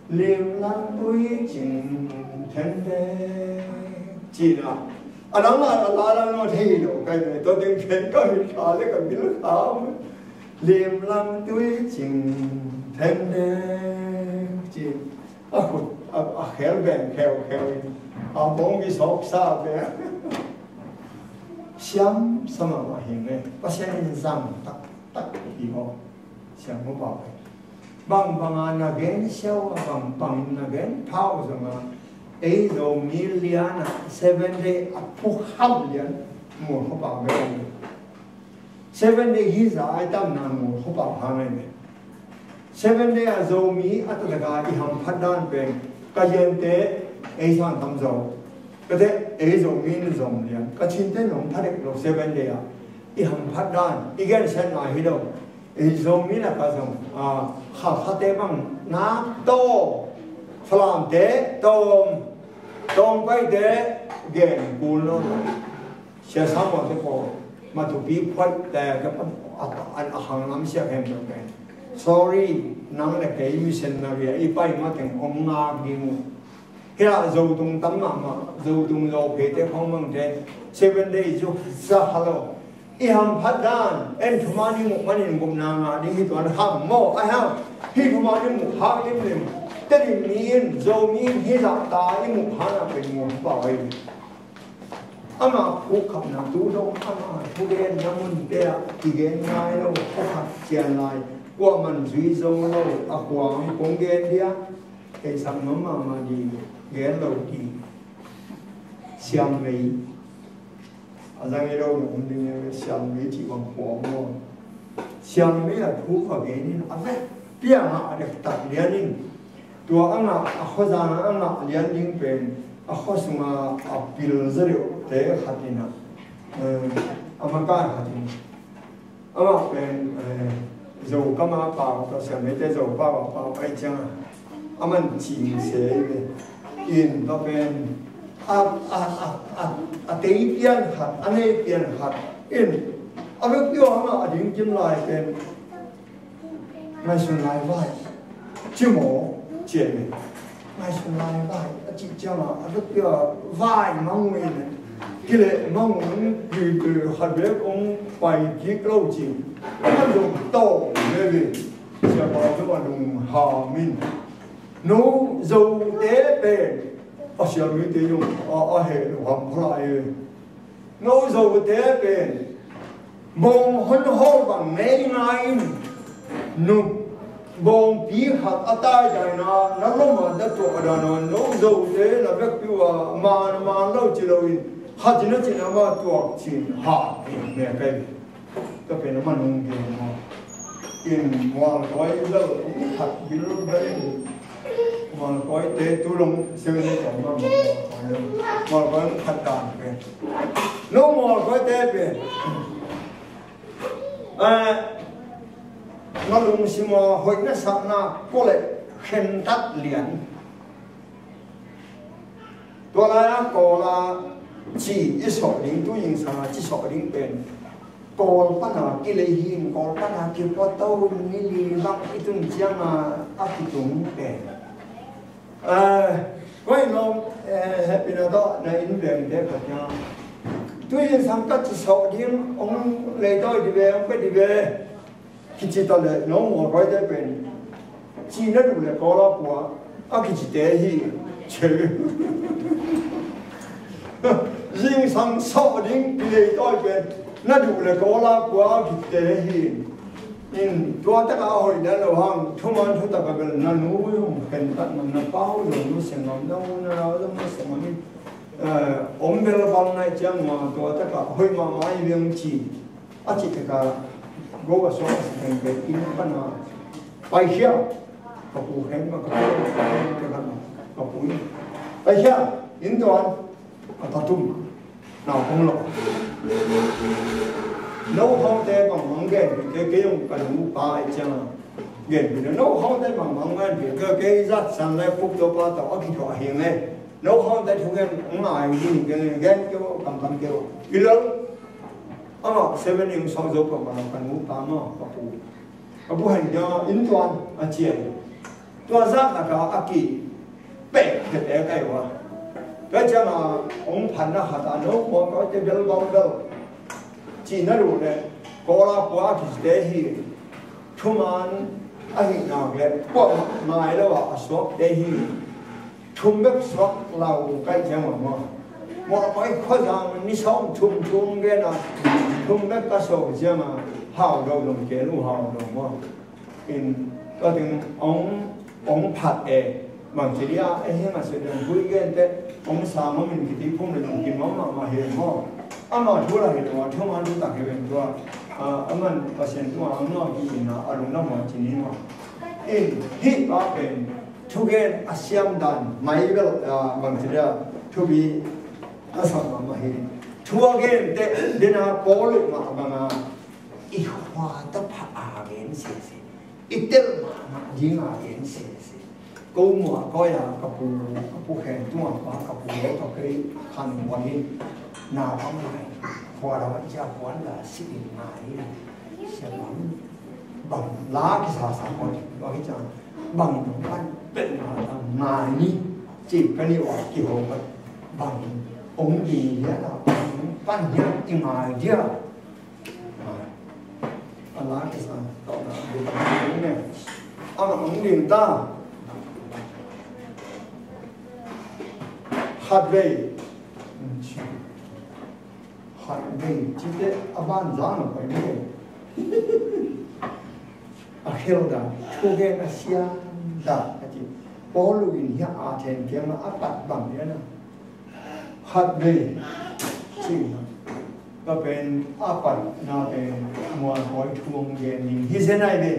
Limlam tui cing thengdeng. Cina. A nang a la la no thei lo kai me to ding khen ka mi kha le ka bil kha. Limlam tui cing thengdeng. Ci. A khut, a, a khel beng kheu kheu. A bong ki sok sa beng. Siam sa mahmah hi nge. Pasian in zang taktak hi maw. Siam maw pau. Bangbang a na gen siau a, bangbang na gen phau zong a, ei Zomi lian a Seven Day a phukham lian mu kha pau ve. Seven Day hi za ai tam na mu kha pau hang ai ve. Seven Day a Zomi a taktak a i hamphat dan pen ka liante ei sang tam zo. Ka te ei Zomi na zom lian ka Chin te nong pha dek lo Seven Day a i hamphat dan i gensiatna hi lo. Ei Zomi na ka zong, a, Khalkhate bang na tawm, Falamte tawm, Tawngpaite gen kul lo. Sia Samuel te ko, Matupi phuaite ka pan, a, a, a hang lam sia khem lo pen. Sorry, nang le kei missionary a i pai ma teng om ngak ding uh. Hia Zotung tam mahmah, Zotung Zo Pheite khong mangte, Seven Day zu za kha lo. I hamphat dan, en thuma ni muh manin gupna ngah ding hi tuan ham maw, ai ham. Hi thuma ni muh hak lim lim. Tedim mi in, Zomi in, hi zah ta i muh hak na pen muh pau ai. Ama phukhapna tu dong, ama thugenna munte ah kigen ngai lo, phukhap cian lai. Kuaman zui zo lo, a kuang kong gen dia. Kei sang mahmah ding, gen lo ding. Siam mei. A zang i lo na um ding e, siam mei cih bang khuang maw. Siam mei a thu kha gen in a ve. Piang a a dek tak lian in. Tua a ngah, a khuazang a ngah lian ding pen a khua sunga a pil za deuh te khat in a, eh, a makai khat in. Amah pen, eh, Zo kam a pau, tua siam mite Zo pau a pau ai ciang a, a man cing se ve. In tua pen a, a, a, a, a tei pian khat, a nei pian khat in A vekpi-a hang a ding kim lai pen ngaihsun lai vai. Ci maw, ci e. Ngaihsun lai vai a cih ciangah a vekpi-a vai mang uh in, kileh mang uh in, kikileh khat bek hong pai kik lo ci. A zong tawh veve. Siapa zong a lungkham in, no Zote pen a siamite zong a, a heh lo ham kholai e. No Zote pen bawng honhol bang ngei ngai in, nu bawngpi khat a taidaina na lom a na tuah a dana, no Zote na vekpi uh a man a man lo ci lo in, khat in a cin ama tuak cin ha in me kai. Ka pen a man hong gen maw? In mualkoi bel hong khat bil bel in, mualkoite tu long seven eight om bang mualkoi, mualkoi hong khat dan pen. No mualkoite pen, eh, na lungsim a hoih na sakna kua leh khentat lian. Tua lai-a Kawl a ci i sawh ding, tu zingsang a ci sawh ding pen Kawl pana kilei hi in, Kawl pana kipua to in, ni li bang i tun cianga a kitung pen. Eh, koi lawm, eh, hehpihna tawh na inn vengte khat cianga tu zingsang ka ci sawh ding, hong leitawi di ve, hong pia di ve. Kici ta leh no mualkoite pen ci na duh leh Kawl a pua a kicite hi. Ci. Zingsang sawh ding kileitawi pen na duh leh Kawl a pua a kicite hi. In tua taka a hoih dan lo hang, thuman thutaka bel na nu zong khentat ngam, na pa uh zong nusia ngam, na u na nau zong nusia ngam in, eh, om bel bang nai ciang ma tua taka hoih mahmah hi veng ci. A cih takah go a suak a si teng pen inn pana paikhia. Ka pu khen ma, ka pu khen ma, ka pu in paikhia, inn tuan a ta tum. Nau kong lo. No haute bangmang gen ke, ke yong ka nu pa i ciang gen bi no haute bangmang gen ke, ke zat san le puk to pa to a ki to a hing le. No haute thu gen ngai ni gen, gen ke kam kam ke. Ilal. Amah seven in sawh zo pah ma, ka nu pa ma, ka pu. Ka pu hen dia inn tuan a cian. Tua zah taka a ki pek pek pek ai wa. Tua ciang a hong phan na khat a no kua kau te bel bau bel. Ci na lu le, Kawl a pua a kicite hi. Thuman a hi nak le, pua ngai lo a, a suak te hi. Thum bek suak lau kai ciang a maw. Mualkoi khuazang ni sawm thum thum gen a, thum bek ka suak ciang a, hau lo zong kei lu hau lo maw. In, tua teng ong, ong phat e, bang ci dia, e heng a sui dang hui gen te, ong sa maw min kiti phum le zong ki maw ma ma hi maw. Ama thu la hi lo, thu ma thu tak hi ven tua. A, aman Pasian tua ang no hi in a, a lung na maw ci ni maw. In, hi pa pen, thugen a siam dan mai bel, ah, bang ci dia, thupi a sak mahmah hi. Thu a gen te dena Paul uh mah banga i khua tawh pha a gen sese, i tel mahmah ding a gen sese. Ko muah koi a ka pu, ka pu khen tua pa ka pu lo ka kei khan muah hi. Na bang lai khua lo a cia puan la si in ngai. Sia bang bang la kisa sa ko ti lo hi cang. Bang pan pen ma ta ngai ni. Ci ka ni wa ki ho ka bang ong di ya la bang pan ya ti ngai dia. A la kisa to na di bang ne. Ama ong di ta. Khat vei. Khat vei cite a ban zang a pai mei. A khel dan, thugen a siam dan a ci. Paul in hia a then kiang a pat bang dia na. Khat vei ci na. Ka pen a pat na pen mualkoi thuang gen ning hi zen ai ve.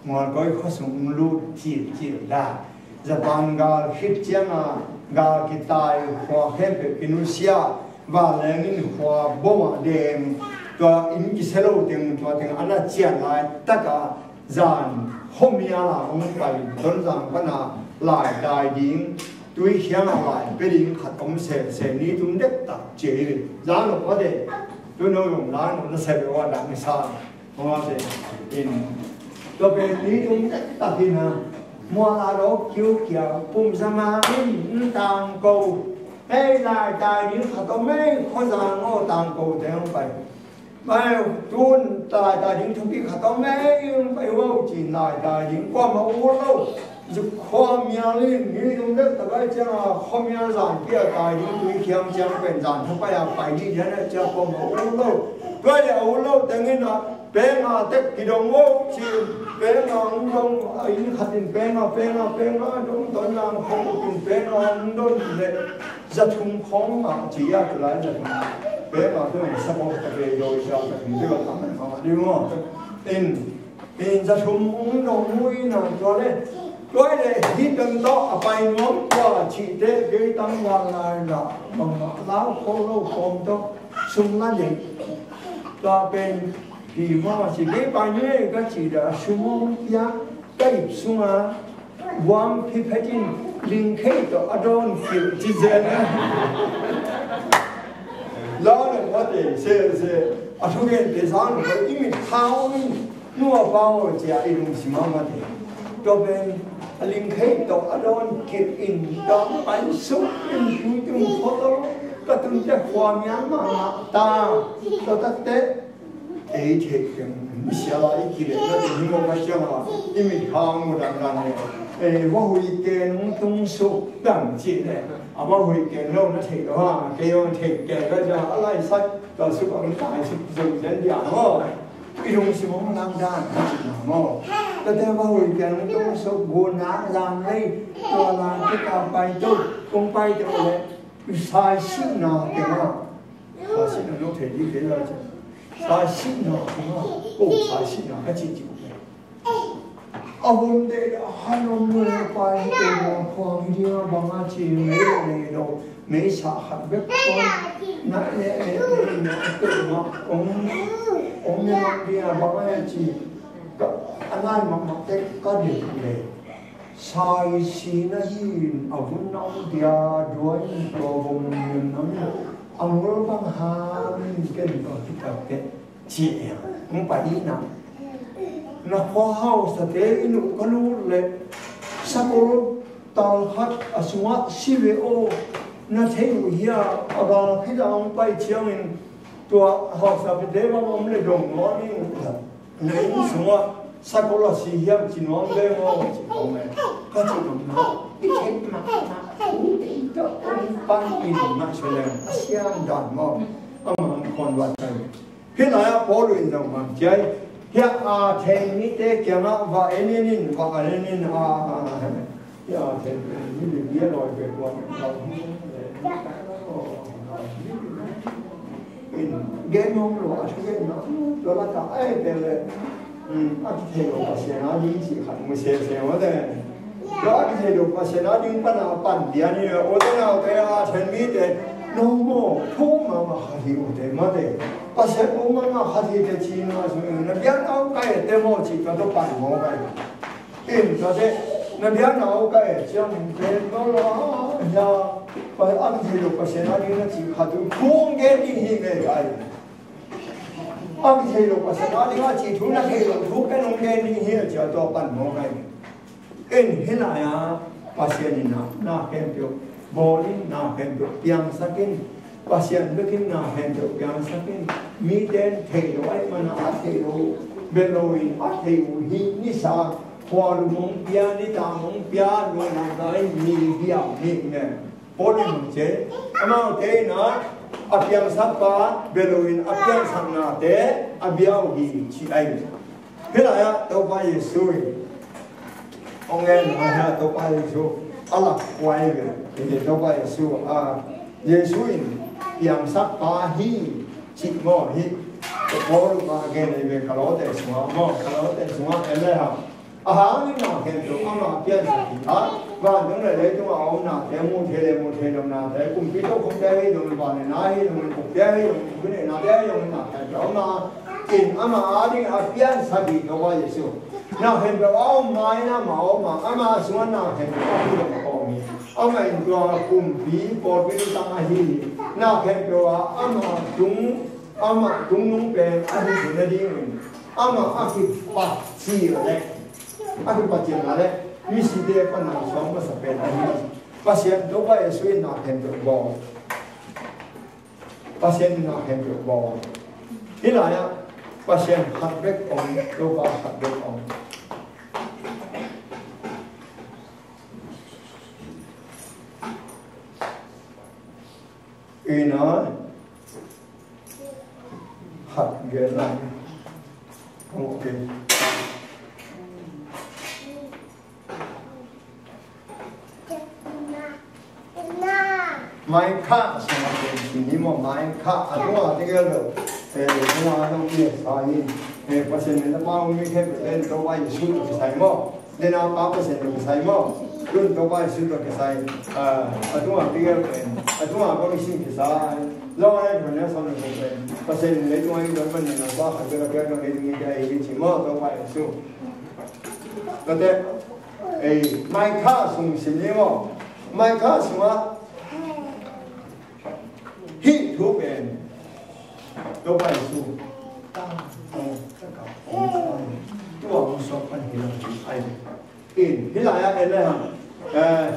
Mualkoi khuasung lut cil cil da. Japan gal khit cianga gal kitai khua khempeuh kinusia. Vanleng in khua bom a deng. Tua inn kisia lo teng tua teng ana cian lai taka zan khomia la hong pai Tonzang pana lai dai ding. Tui khianga lai pe ding khat om sese ni tum dek tak cia hi. Zan lo pa de. Tuno yong lai no na se be wa da ni sa. Wa se in. To pe ni tung tak in ha. Mua la lo kiu kia pum sa ma in tang ko. Ei lai tai ni kha to mei kho sa ngo tang ko te hong pai. Bai tun lai tai ni thupi kha to mei hong pai wo cin lai tai ni kua ma u lo. Zu khua mial in ni tung dek tak ai ciang a khua mial zan kia tai ni tui khiam ciang pen zan thu pai a pai ni dian a ciang kua ma u lo. Tua le a u lo teng in a peng a tek kidong wo ci peng a ung dong a in khat in peng a peng a peng a dong ton lang khong in peng a ung dong le za thum khong a ci a tu lai za thum peng a tu sa khong ta ke yo za za thum de wa tam ma di mo in in za thum ung dong mu in a tua le tua le hi dong to a pai nuam tua ci te ke tam wa lai la ma ma lau kho lo khong to sum la de tua pen Pi ma si kei pai ni ka ci da sum pia ka ip sunga guam phi phetin ling khei to a don kil ci zen a. Lo na wa te se se a thu gen te sang ko i mit khau in nua pa o ci a i lung si ma ma te. To ben a ling khei to a don kil in to pai sum in tu tu photo ka tun te khua mia ma ma ta to ta te Ei theih teng misia la i kileh na teng hi maw ka ciang a i mit hang mu dang dan le ei va hui ken hong tung suk dang cih le a va hui ken lo na theih lo ha kei hong theih ken ka ciang a lai sat ka suk a hong tai suk zong zen dia maw i lung sim hong lang dan ka cih na maw ka te va hui ken hong tung suk gu na lang lei tua lang te ka pai to kong pai to le sai sih na te ma Sa sih na lo thei ding kei lai ci. Sa sih na kong a ko sa sih na ka ci ci ko. A hun de a han om lo pa hi te na khuang hi ding a bang a ci mei lo nei lo mei sa khat bek kong na ne ne ne ne te ma ong ong ne mak ding a bang a ci. Ka a nai mak mak te ka de le. Sai si na hi in a vun na om dia duai in tua vom niam na om in a ngol bang hang in ken ka kitak teh ci e hong pai hi na. Na khua hau sa te in uh ka lut le sakol tal khat a sungah si ve aw na thei uh hia a gal khit a hong pai ciangin tua hausa pete bang om le dong nuam in. Na inn sungah sakol a si hiam ci nuam ve maw ci ko me. Ka ci nuam na i theih mahmah u tei tawh hong pan in mah sualem a siam dan maw. Amah hong khawn vat kai. Hih lai-ah Paul in zong bang ciai hiah a thei mite kiangah va en in in va en in in a Hia, thei, ni le bia lawi pe kuan, in, gen hong lo, a thu gen na, tua la ta, ai, pe le, a kithei lo Pasian a ding ci khat mu se se ma te. Tua a kithei lo Pasian a ding pan a pan dia ni, o te nau te a then mi te, no mo, thu ma ma kha hi u te ma te. Pasian o ma ma kha hi te ci na, su, na bia nau kai te mo ci ka to pan mo kai. In ka te, na bia nau ka e ciang in pen no lo a, hia, pa, a kithei lo Pasian a ding na ci khat tu, thu hong gen ding hi ve kai. A kithei lo Pasian a ding a ci thu na thei lo, thu pen hong gen ding hi a cia tua pan maw kai. In hi lai a, Pasian in a, na khempeuh, bawl in na khempeuh, piangsak in, Pasian bekin na khempeuh piangsak in, mite in thei lo, ai mana a thei lo, bia lo in a thei uh hi, nisa, khua lum hong pia, nita hong pia, lungdam kai, mi bia, mi ne. Paul in hong ce, amaute in a, a piangsakpa, bia lo in a piangsaknate, a bia uh hi, ci ai. Hih lai-ah Topa Jesu in hong en, hih lai-ah Topa Jesu a lak kuai ve. Hih Topa Jesu, a, Jesu in piangsakpa hi cih maw hih. Paul in a gen hi ve Kalote sungah maw, Kalote sungah en le hang. A hang in na khempeuh ama piansak hi a, vantung le leitung a om nate, mu thei le mu thei lo nate, kumpi tokhomte hi lo, vangliatna hi lo, ukte hi lo, uknate hi lo, na khempeuh om a, in ama ading a piansak hi Topa Jesu. Na khempeuh a om ma in ama om a, ama sungah na khempeuh a hi lo om hi. Ama in tua kumpi pawlpi tang ahi hi. Na khempeuh a ama tung Amah tungnung pen a hi theihna dingin amah a kipat cil leh, a kipat cil na leh misite pan a suak masa pen a hi. Pasian Topa Jesu in na khempeuh bawl. Pasian in na khempeuh bawl. Hih lai-ah Pasian khat bek om, Topa khat bek om. Ina khat gen lai. Okay. Micah sungah pen sin hi maw, Micah a tungah tegel lo. Eh, tungah lo, yes, sa hi. Eh, Pasian in a pau mi khempeuh pen Topa Jesu tawh kisai maw. Dena pa Pasian tawh kisai maw. Tun Topa Jesu tawh kisai. Ah, a tungah tegel pen, a tungah kong sin kisai. Lo ai hon ne son lo pen, Pasian in leitungah i don man na pa khat bek a piak dong leitungah i dai hi ci maw, Topa Jesu. Kate, ei, Micah sung sin ni maw. Micah sungah hih thu pen Topa Jesu. Tua hong suak pan hi lo hi ai. In, hih lai-ah en le hang. Eh,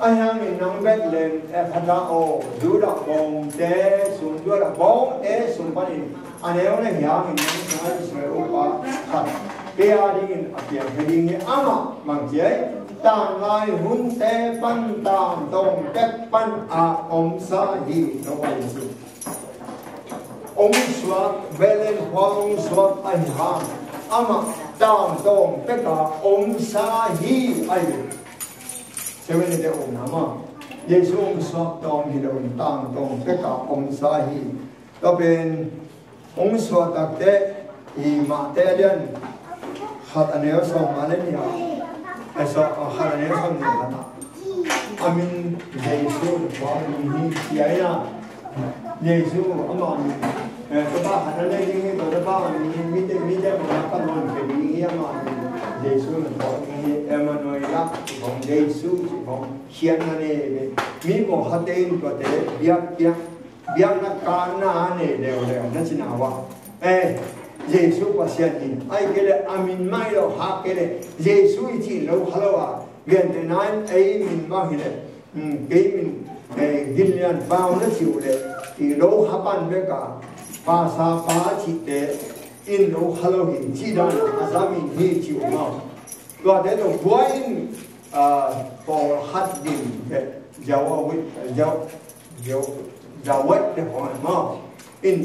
ahi hangin nang Bethlehem Ephrathah aw, Judah bawngte sung, Judah bawngte sung panin a neu na hi hangin nang sungah Israel upa khat kei a dingin a piang thei ding hi. Amah bang ci ai, tanglai hunte pan tangtawng pek pan a omsa hi, Topa Jesu. Hong suak, Bethlehem khua hong suak ahi hang, amah tangtawng peka omsa hi, ahi. Seven Day te omna mah, Jesu hong suak tawm hi lo in tangtawng peka omsa hi. Tua pen hong suak takte, i Mate a lian khat a neu sawm nga le nih ah, a sawm, a khat a neu sawm nih khat ah, a min Jesu, tua min hi, ci ai na. Jesu, ama min, eh, Topa khat a nei ding hi, tua Topa min hi, mite, mite mawhna pan hon pia ding hi, ama min Jesu na tua ding hi, Emmanuel a ci khong, Jesu ci khong, khiatna nei ve. Mi mawh khat te in tuate biak, biak biakna kanna a nei leuleu na cina uh a. Eh, Jesu Pasian hi, ahih kei leh a min mah hi lo, hak kei leh Jesu i cih lo kha lo a, gentehna in ei min mah hi leh, um, kei min, eh, Gin Lian Pau na cih uh leh, i lo kha pan bek a, Pasa pa cihte in lo kha lo hi, cih dan a za min hi cih uh maw. Tuate tawh buai in, ah, pawlkhat din, eh, Jawawit, Jaw-, Jawet te khong maw. In,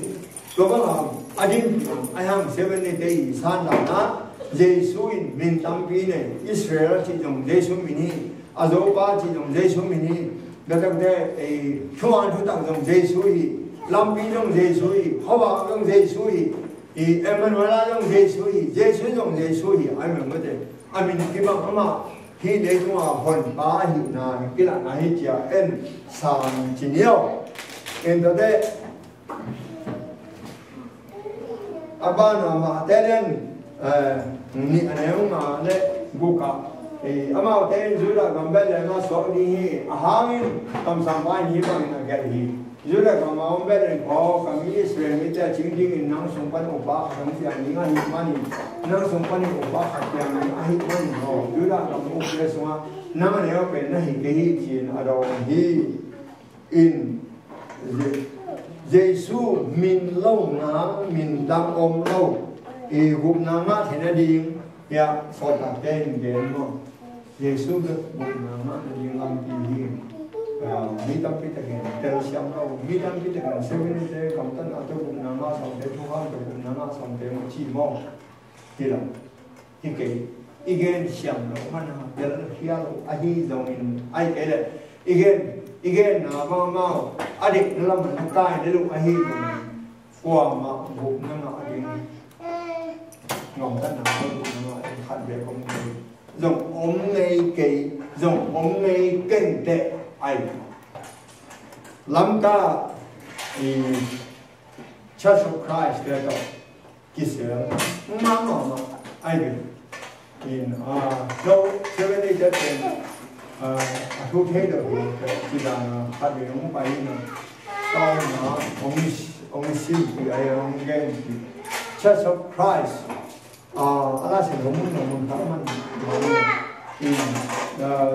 tua bang a, a din pi om, a hang Seven Day te i san dan a, Jesu in min tampi nei, Israel cih zong Jesu min hi, a Zopa cih zong Jesu min hi, tua tak te, eh, thuman thutak zong Jesu hi, lampi zong Jesu hi, khuavak zong Jesu hi, i Emmanuel zong Jesu hi, Jesu zong Jesu hi, ai meng mate. A min kibang amah hih leitungah honpa ahihna kilahna hi ci-a en sang ci ni aw. En tate, a banah Mate lian, eh, nih a neu nga le guk ah, eh, amaute in Judah gam Bethlehem ah suak ding hi, a hangin kamsangpa in hih bangin a gelh hi. Judah gam a om Bethlehem khua aw, ka mi Israel mite a cing dingin nang sung pan upa khat hong piang ding ahih manin, nang sung panin upa khat piang ding ahih manin aw, Judah gam upte sungah nang a neu pen na hi kei hi, ci-in a dawng hi. In, Je-, Jesu min lo ngah, min dang om lo, i gupna ngah theihna ding, hiah sawltakte in gen maw. Jesu bek gupna ngah nading lampi hi. Ah, mi tampi takin telsiam lo, mi tampi takin Seven Day te gamtatna tawh gupna ngah sawmte, thukham tawh gupna ngah sawmte maw ci maw. Hi lo. Hi kei. I gen siam lo, man a telkhia lo, ahi zongin, ahih kei leh i gen, i genna bang amau a dikna lamah na kai na luh ahi zongin, kuamah gupna ngah ding, gamtatna tawh gupna ngah ding khat bek om kei. Zong om ngei kei, zong om ngei keng teh ai. Lamka, i, Church of Christ te tawh kisel mahmah mah ai ve. In, ah, lo Seven Day te pen, ah, a thu thei lo hi, ci dan a khat ve hong pai in a, tawm a hong Hong sim pi a hong gen pi. Church of Christ. Ah, a la sin hong mun hong mun kha man. In, ah,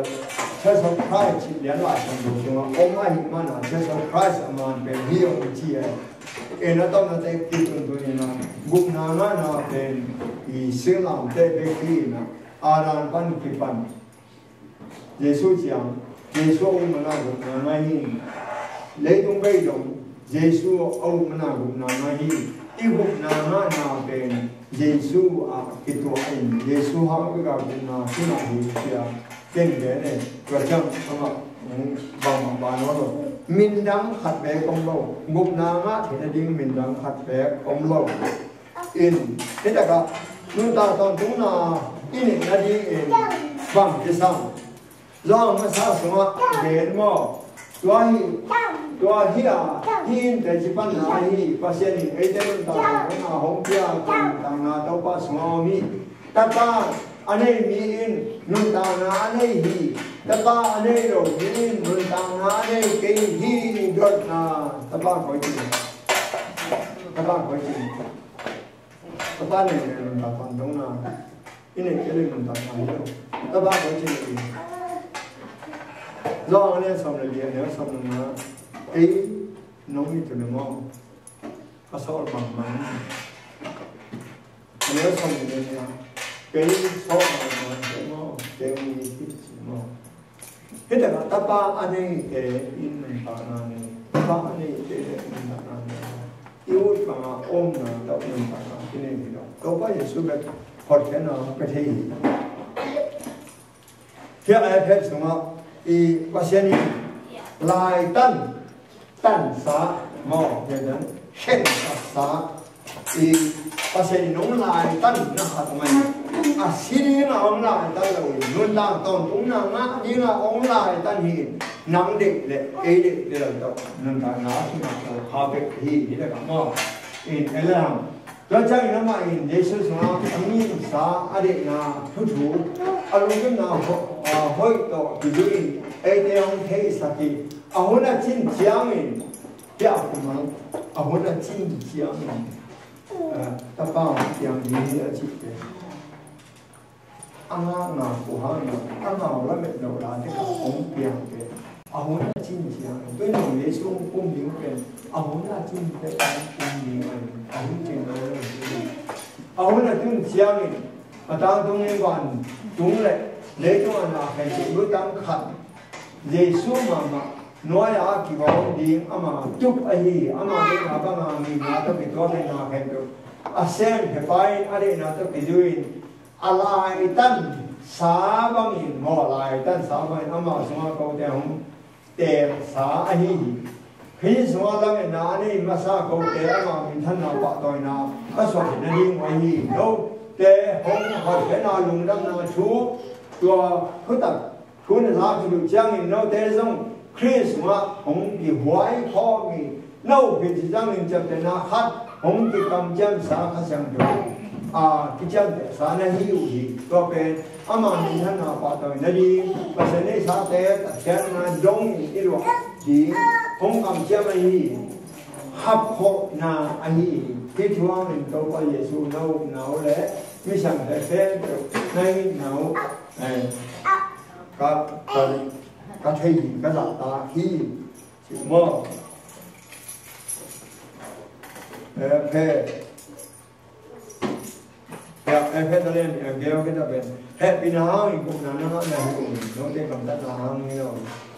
Church of Christ lian la sin hong sung a om a hi man a Church of Christ a man pen hi hong ci a. En a tom na te ki tun tun in a gupna ngahna pen i singlam te bek hi in a a dan pan kipan. Jesu ciang, Jesu a um mana gupna ngah hi. Leitung bei dong, Jesu a um mana gupna ngah hi. I gupna ngahna pen Jesu a kituah in, Jesu hang bek a gupna hi mah hi cia. Ken gen e, tua ciang amah bang bang bang lo. Min dang khat bek om lo. Gupna ngah theihna ding min dang khat bek om lo. In, hi takah nuntak tawntungna i neih nadingin bang kisam. Zawng masa sungah gen maw? Tua hi, tua hi a, hi in teci panna ahi, Pasian in eite nuntak tawntungna hong pia, nuntakna Topa sungah om hi. Tapa a nei mi in nuntakna a nei hi. Tapa a nei lo mi in nuntakna a nei kei hi. Dotna Tapa koi cin. Tapa koi cin. Tapa nei le nuntak tawntungna i nei kei le nuntakna hi lo. Tapa koi cin. Zawng a neu sawm le li a neu sawm le nga. Ei nong mi tu le maw? Ka sawl bangmang. A neu sawm le li a neu. Kei sawl bangmang kei maw? Kei mi hi ci maw? Hi takah tapa a neite in nuntakna nei, tapa a neite in nuntakna nei. I ut bangah omna tawh nuntakna kinei hi lo. Topa Jesu bek hotkhiatna pia thei hi. Hia a phet sungah i Pasian in laitan tansa maw, khentatsa i Pasian in hong laitan na khat mai. A si dingah hong laitan lo in nuntak tawntungna ngah dingah hong laitan hi. Nang deih le ei deih le lo tawh nuntakna a kingah lo kha bek hi. Hi le ka maw? In ei le hang. Tua ciangin amah in Jesu sungah a ngimsa a deihna thuthu a lungkimna ho-, a hoih tawh kizui in eite hong theisak hi. A hun a cin ciangin piak kumang a hun a cin ciangin, eh, tapa piang ding hi a cihte. A ngakna kuhana a ngau lamet loh la te kha hong piang pen a hun a cin ciangin, tui nong Jesu hong kum ding pen a hun a cin te hong kum ding a, a hun cin lo lo hi. A hun a tun ciangin a tangtung in vantung le leitung a na khen cih lutang khat Jesu mahmah nuai-ah a kigawm ding ama tup ahi, ama deihna banga ngimna tawh kituak in na khen tuh a sem hepa in a deihna tawh kizui in a laitan sa bangin maw, laitan sa bangin ama sungah kote hong teelsa ahi hi. Khrih sungah lametna a nei masa kote ama minthanna pahtawina ka suah theihna ding uh ahi hi. Note hong hotkhiatna lungdamna thu tua thutak thu na za kituh ciangin note zong Khrih sungah hong kihuai khawm hi. No khin ci ciangin ciaptehna khat hong kikamciamsa Kha Siangtho a kiciamtehsa na hi uh hi. Tua pen ama minthanna pahtawina ding Pasian neihsate tatkhiatna dongin i luah ding hong kamciam ahi hi. Hapkhawhna ahi hi. Hih thu hangin Topa Jesu na upna uh le mi siangtho khempeuh na itna uh, eh, ka, ka, ka thei hi, ka zahtak hi. Ci maw? Eh, phe. Ya, eh, phe ta lian, eh, geo ke ta pen. Hehpihna hangin gupna na ngah na hi ung. Note gamtatna hangin lo.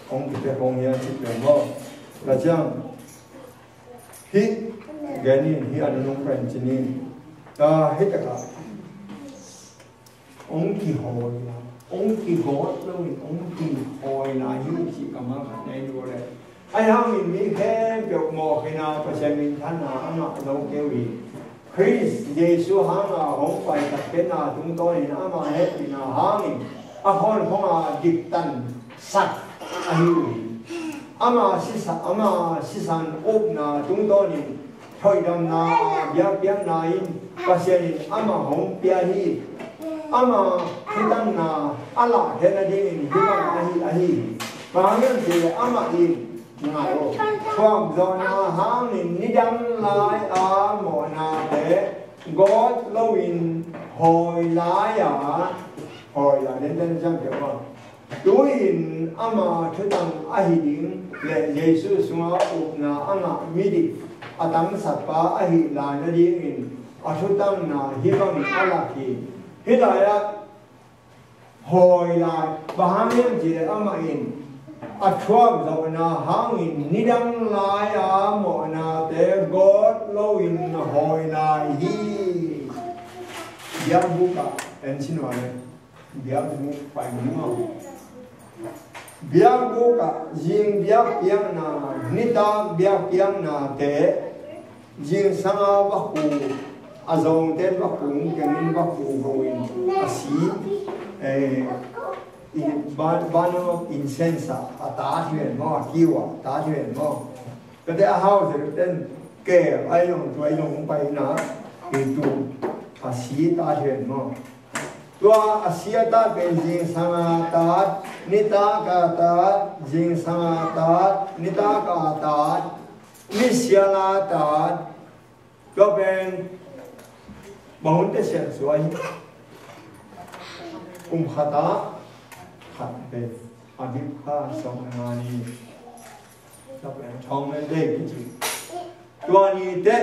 Hong kite hong hia ci pen maw? Ka ciang. Hih gen in, hih a nunung pen ci in. Ah, hih takah hong kihawi la, hong kigawt lo in hong kihawi la hi cih kammal khat na hi uh leh. Ahi hangin mi khempeuh mawhkhin a Pasian minthanna a ngah zo kei uh hi. Khrih Jesu hanga hong pai taktehna tungtawnin ama hehpihna hangin a khawnkhong a diktansak ahi uh hi. Ama sisa, ama sisan upna tungtawnin thoihdamna a biakpiakna in Pasian in amah hong pia hi. Ama thutanna a lahkhiat nadingin hih bang ahi, ahi hi. Bang hang hiam cih leh amah in Ngai lo. Thuakzawhna hangin nidang lai-a mawhnate gawt loin hawi lai-a, hawi lai denden ciang kei maw? Tu-in ama thutang ahi ding le Jesu sunga upna a ngah midik a tangsatpa ahih lai nadingin a thutangna hih bangin a lak hi. Hih lai-ah hawi lai, bang hang hiam cih leh amah in a thuakzawhna hangin nidang lai-a mawhnate gawt loin hawi lai hi. Biakbuk ah en sin uh leh biakbuk pai ni maw? Biakbuk ah zing biakpiakna, nitak biakpiaknate, zingsanga va khu, a zawngte va khu, kengin va khu, go in a si, eh, i, ba-, burner of incense ah a tat hi ven maw, a kiu ah a tat hi ven maw? Kate a hau zel ten keu ai zong, tua ai zong pai na, i tu a si tat hi ven maw? Tua a si a tat pen zingsanga tat, nitak a tat, zingsanga tat, nitak a tat, nisial a tat. Tua pen bang hun te sian suai hi. Kum khat a khat pen a dik kha sawm nga ni. Tua pen thong men dei kici. Tua ni te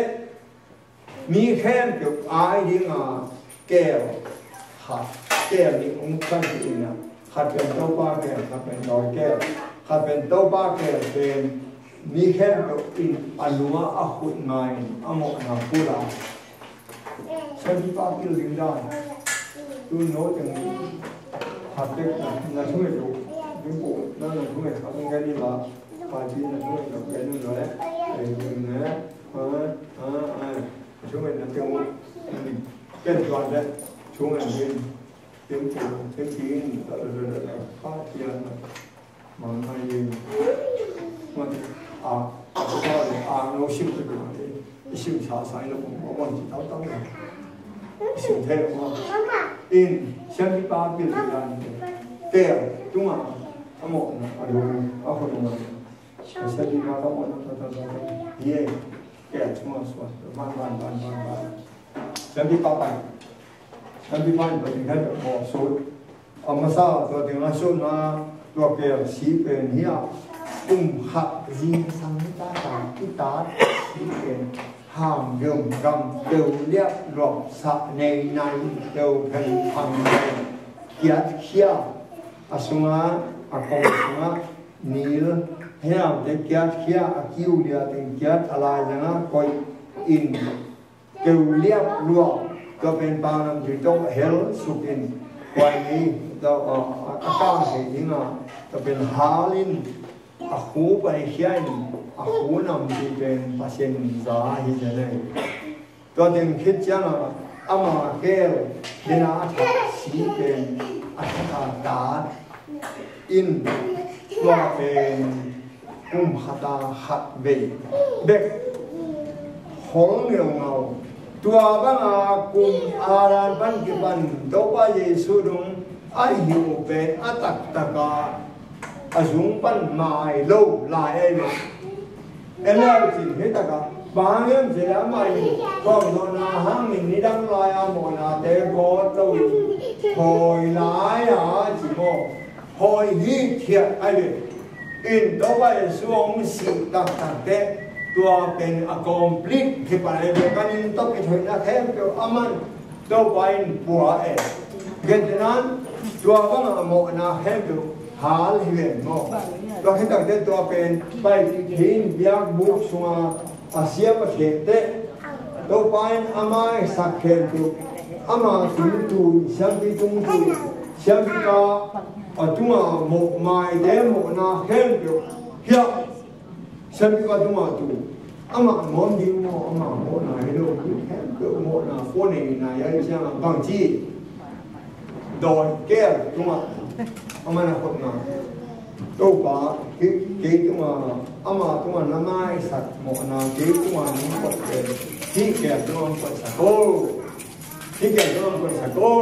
mi khempeuh ai dinga keu khat, keu nih hong kan hi in a, khat pen Topa keu, khat pen dawi keu, khat pen Topa keu pen mi khempeuh in a nunga a khut nga in a mawhna pula. Siampipa pil ding dan. Tu no teng khat tek na, na thunget uh. Ding pu na, na thunget khat ding kan in la. Pai pi na thunget khat kan in la. Ei ding ne. Ah, ah, ah. Chung en na teng, ken tuan le, chung en min, teng teng, teng teng, ta ta ta ta ta, pa tian na, mang mai yin. Man, a, a, a, a, no sim tu tu, i sim sa sa i lo kong ko man ci tau tau. I sim the lo ma. In, siampipa pil dan te. Te, tunga, a mo na, a lo, a ko na. Siampipa ka mo na, ta ta ta ta. Ye. Keu sungah suan, van, van, van, van, van. Siampipa pai. Siampipa in tua teng khat tawh sut. A masa tua teng a sutna tua keu si pen hi a. Kum khat zingsang ta ta i tat si pen. Ham gam gam teu liap luap sa nei nai teu pheng phang nei. Kiat khia a sunga a kong sunga nil hiam te kiat khia a kiu lia teng kiat a lai zanga koih in keu liap luak tua pen pang lam tui tawh hel suk in kuai ni tawh a, a, a kang thei dinga tua pen hal in a khu pai khia in a khu nam tui pen Pasian za hi zen ei. Tua teng khit ciangin ama keu dena a thak si pen a thak a tat in tua pen kum khat a khat vei bek hol ngeungau. Tua banga kum Adam pan kipan Topa Jesu dong a hi uh pen a taktak a a zung pan mai lo lai ei lo. Ena cin hi taka bang hiam cin a mai kong nona hangin nidang lai a mawna te gawt lo in hawi lai a ci maw? Hawi hi thiat ai ve. In Topa Jesu hong si taktak te tua pen a complete hi pan ai ve. Kan in tok i thoina khempeuh a man Topa in pua e. Gentehnan tua banga mawhna khempeuh hal hi ven maw? Tua khit takte tua pen pai khin biakbuk sunga a siam a khete. Topa in a maisak khempeuh ama tungtui, siampi tungtui, siampipa a tunga mawh maite mawhna khempeuh hiah Siampipa tungah tu amah mawh ding maw, amah mawhna hi lo, mi khempeuh mawhna pua nei na, ya i ciangah bangci dawi keu tungah amah na khutna Topa kei, kei tungah, amah tungah na maisak mawhna kei tungah nong khut kei, hih keu tungah nong khutsak o. Hih keu tungah nong khutsak o.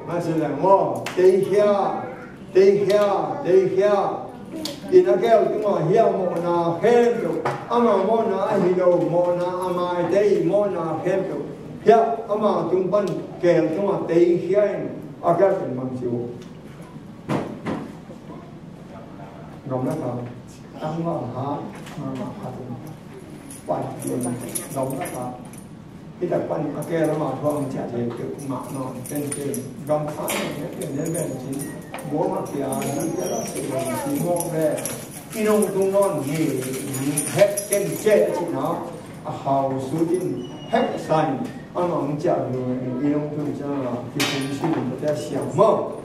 Maisak leng maw, teikhia, teikhia, teikhia. Inn a keel tungah hiah mawhna khempeuh, ama mawhna ahi lo mawhna, a maite ii mawhna khempeuh hiah ama tung pan keel tungah teikhia in a keel pen bang ci uh. Gamlak ah tangval hat mahmah khat in pai gamlak ah, hih tak pan a keel ama thu a hong ciah theih peuhmah nawn ken ken. Gam khat in ken ken ken ken cin, buang a pia, ken ken a seh lo ci mawk ve. I nong tung nawn hi, hek ken ceh a cihna a khau sut in hek sa in, ama hong ciah hi. I nong tung ciang a kisin sin in tua siang maw.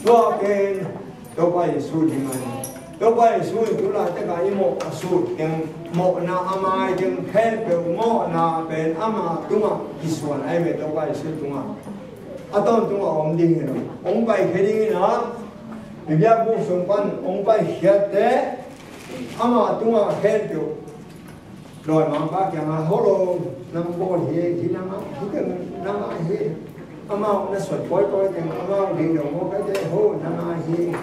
Tua pen Topa Jesu ding a hi. Topa Jesu in tu laitak a i mawh a sut teng, mawhna a mai teng khempeuh, mawhna pen ama tungah kisuan ahi ve, Topa Jesu tungah. A tawntung a om ding hi lo. Hong paikhia ding in a, i biakbuk sung pan hong paikhiat teh, ama tungah khempeuh Lawimangpa kiangah, "Hello, nang bawl hi, hih nang a, hih teng nang a hi." Amau na suan pawipawi teng, amau deih lo maw, ka deih, "Ho, nang a hi,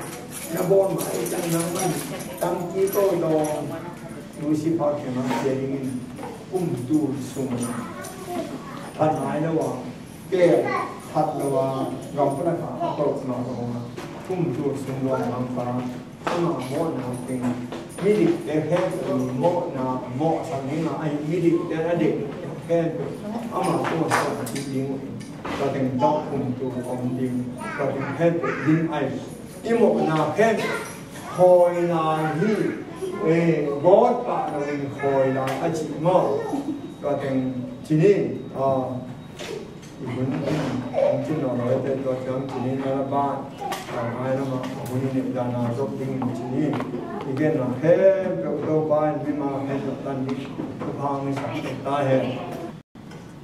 na bawl mah ei teng nang man, tampi ko dawng." Lucifer kiangah pia dingin kum tul sung phat nai lo a, keel khat lo a, gam pawl a ka a tawh mah lo a, kum tul sung lawimangpa ama mawhna teng, midikte khempeuh mawhna, mawhsak ding a, ahi midikte a deih khempeuh ama tungah suan a cih ding uh. Tua teng tawh kum tul om ding, tua teng khempeuh ding ahi. I mawhna khempeuh khawi lai hi, eh, gawt pah loin khawi lai a cih maw. Tua teng ci ni, ah, i hun in hong cin nawn lo te, tua ciang ci ni, na la ban, a ngai lam ah hun in i dan a zop dingin ci ni. I genna khempeuh Topa in mimal khempeuh tan ding thupha hong hisak ta hen.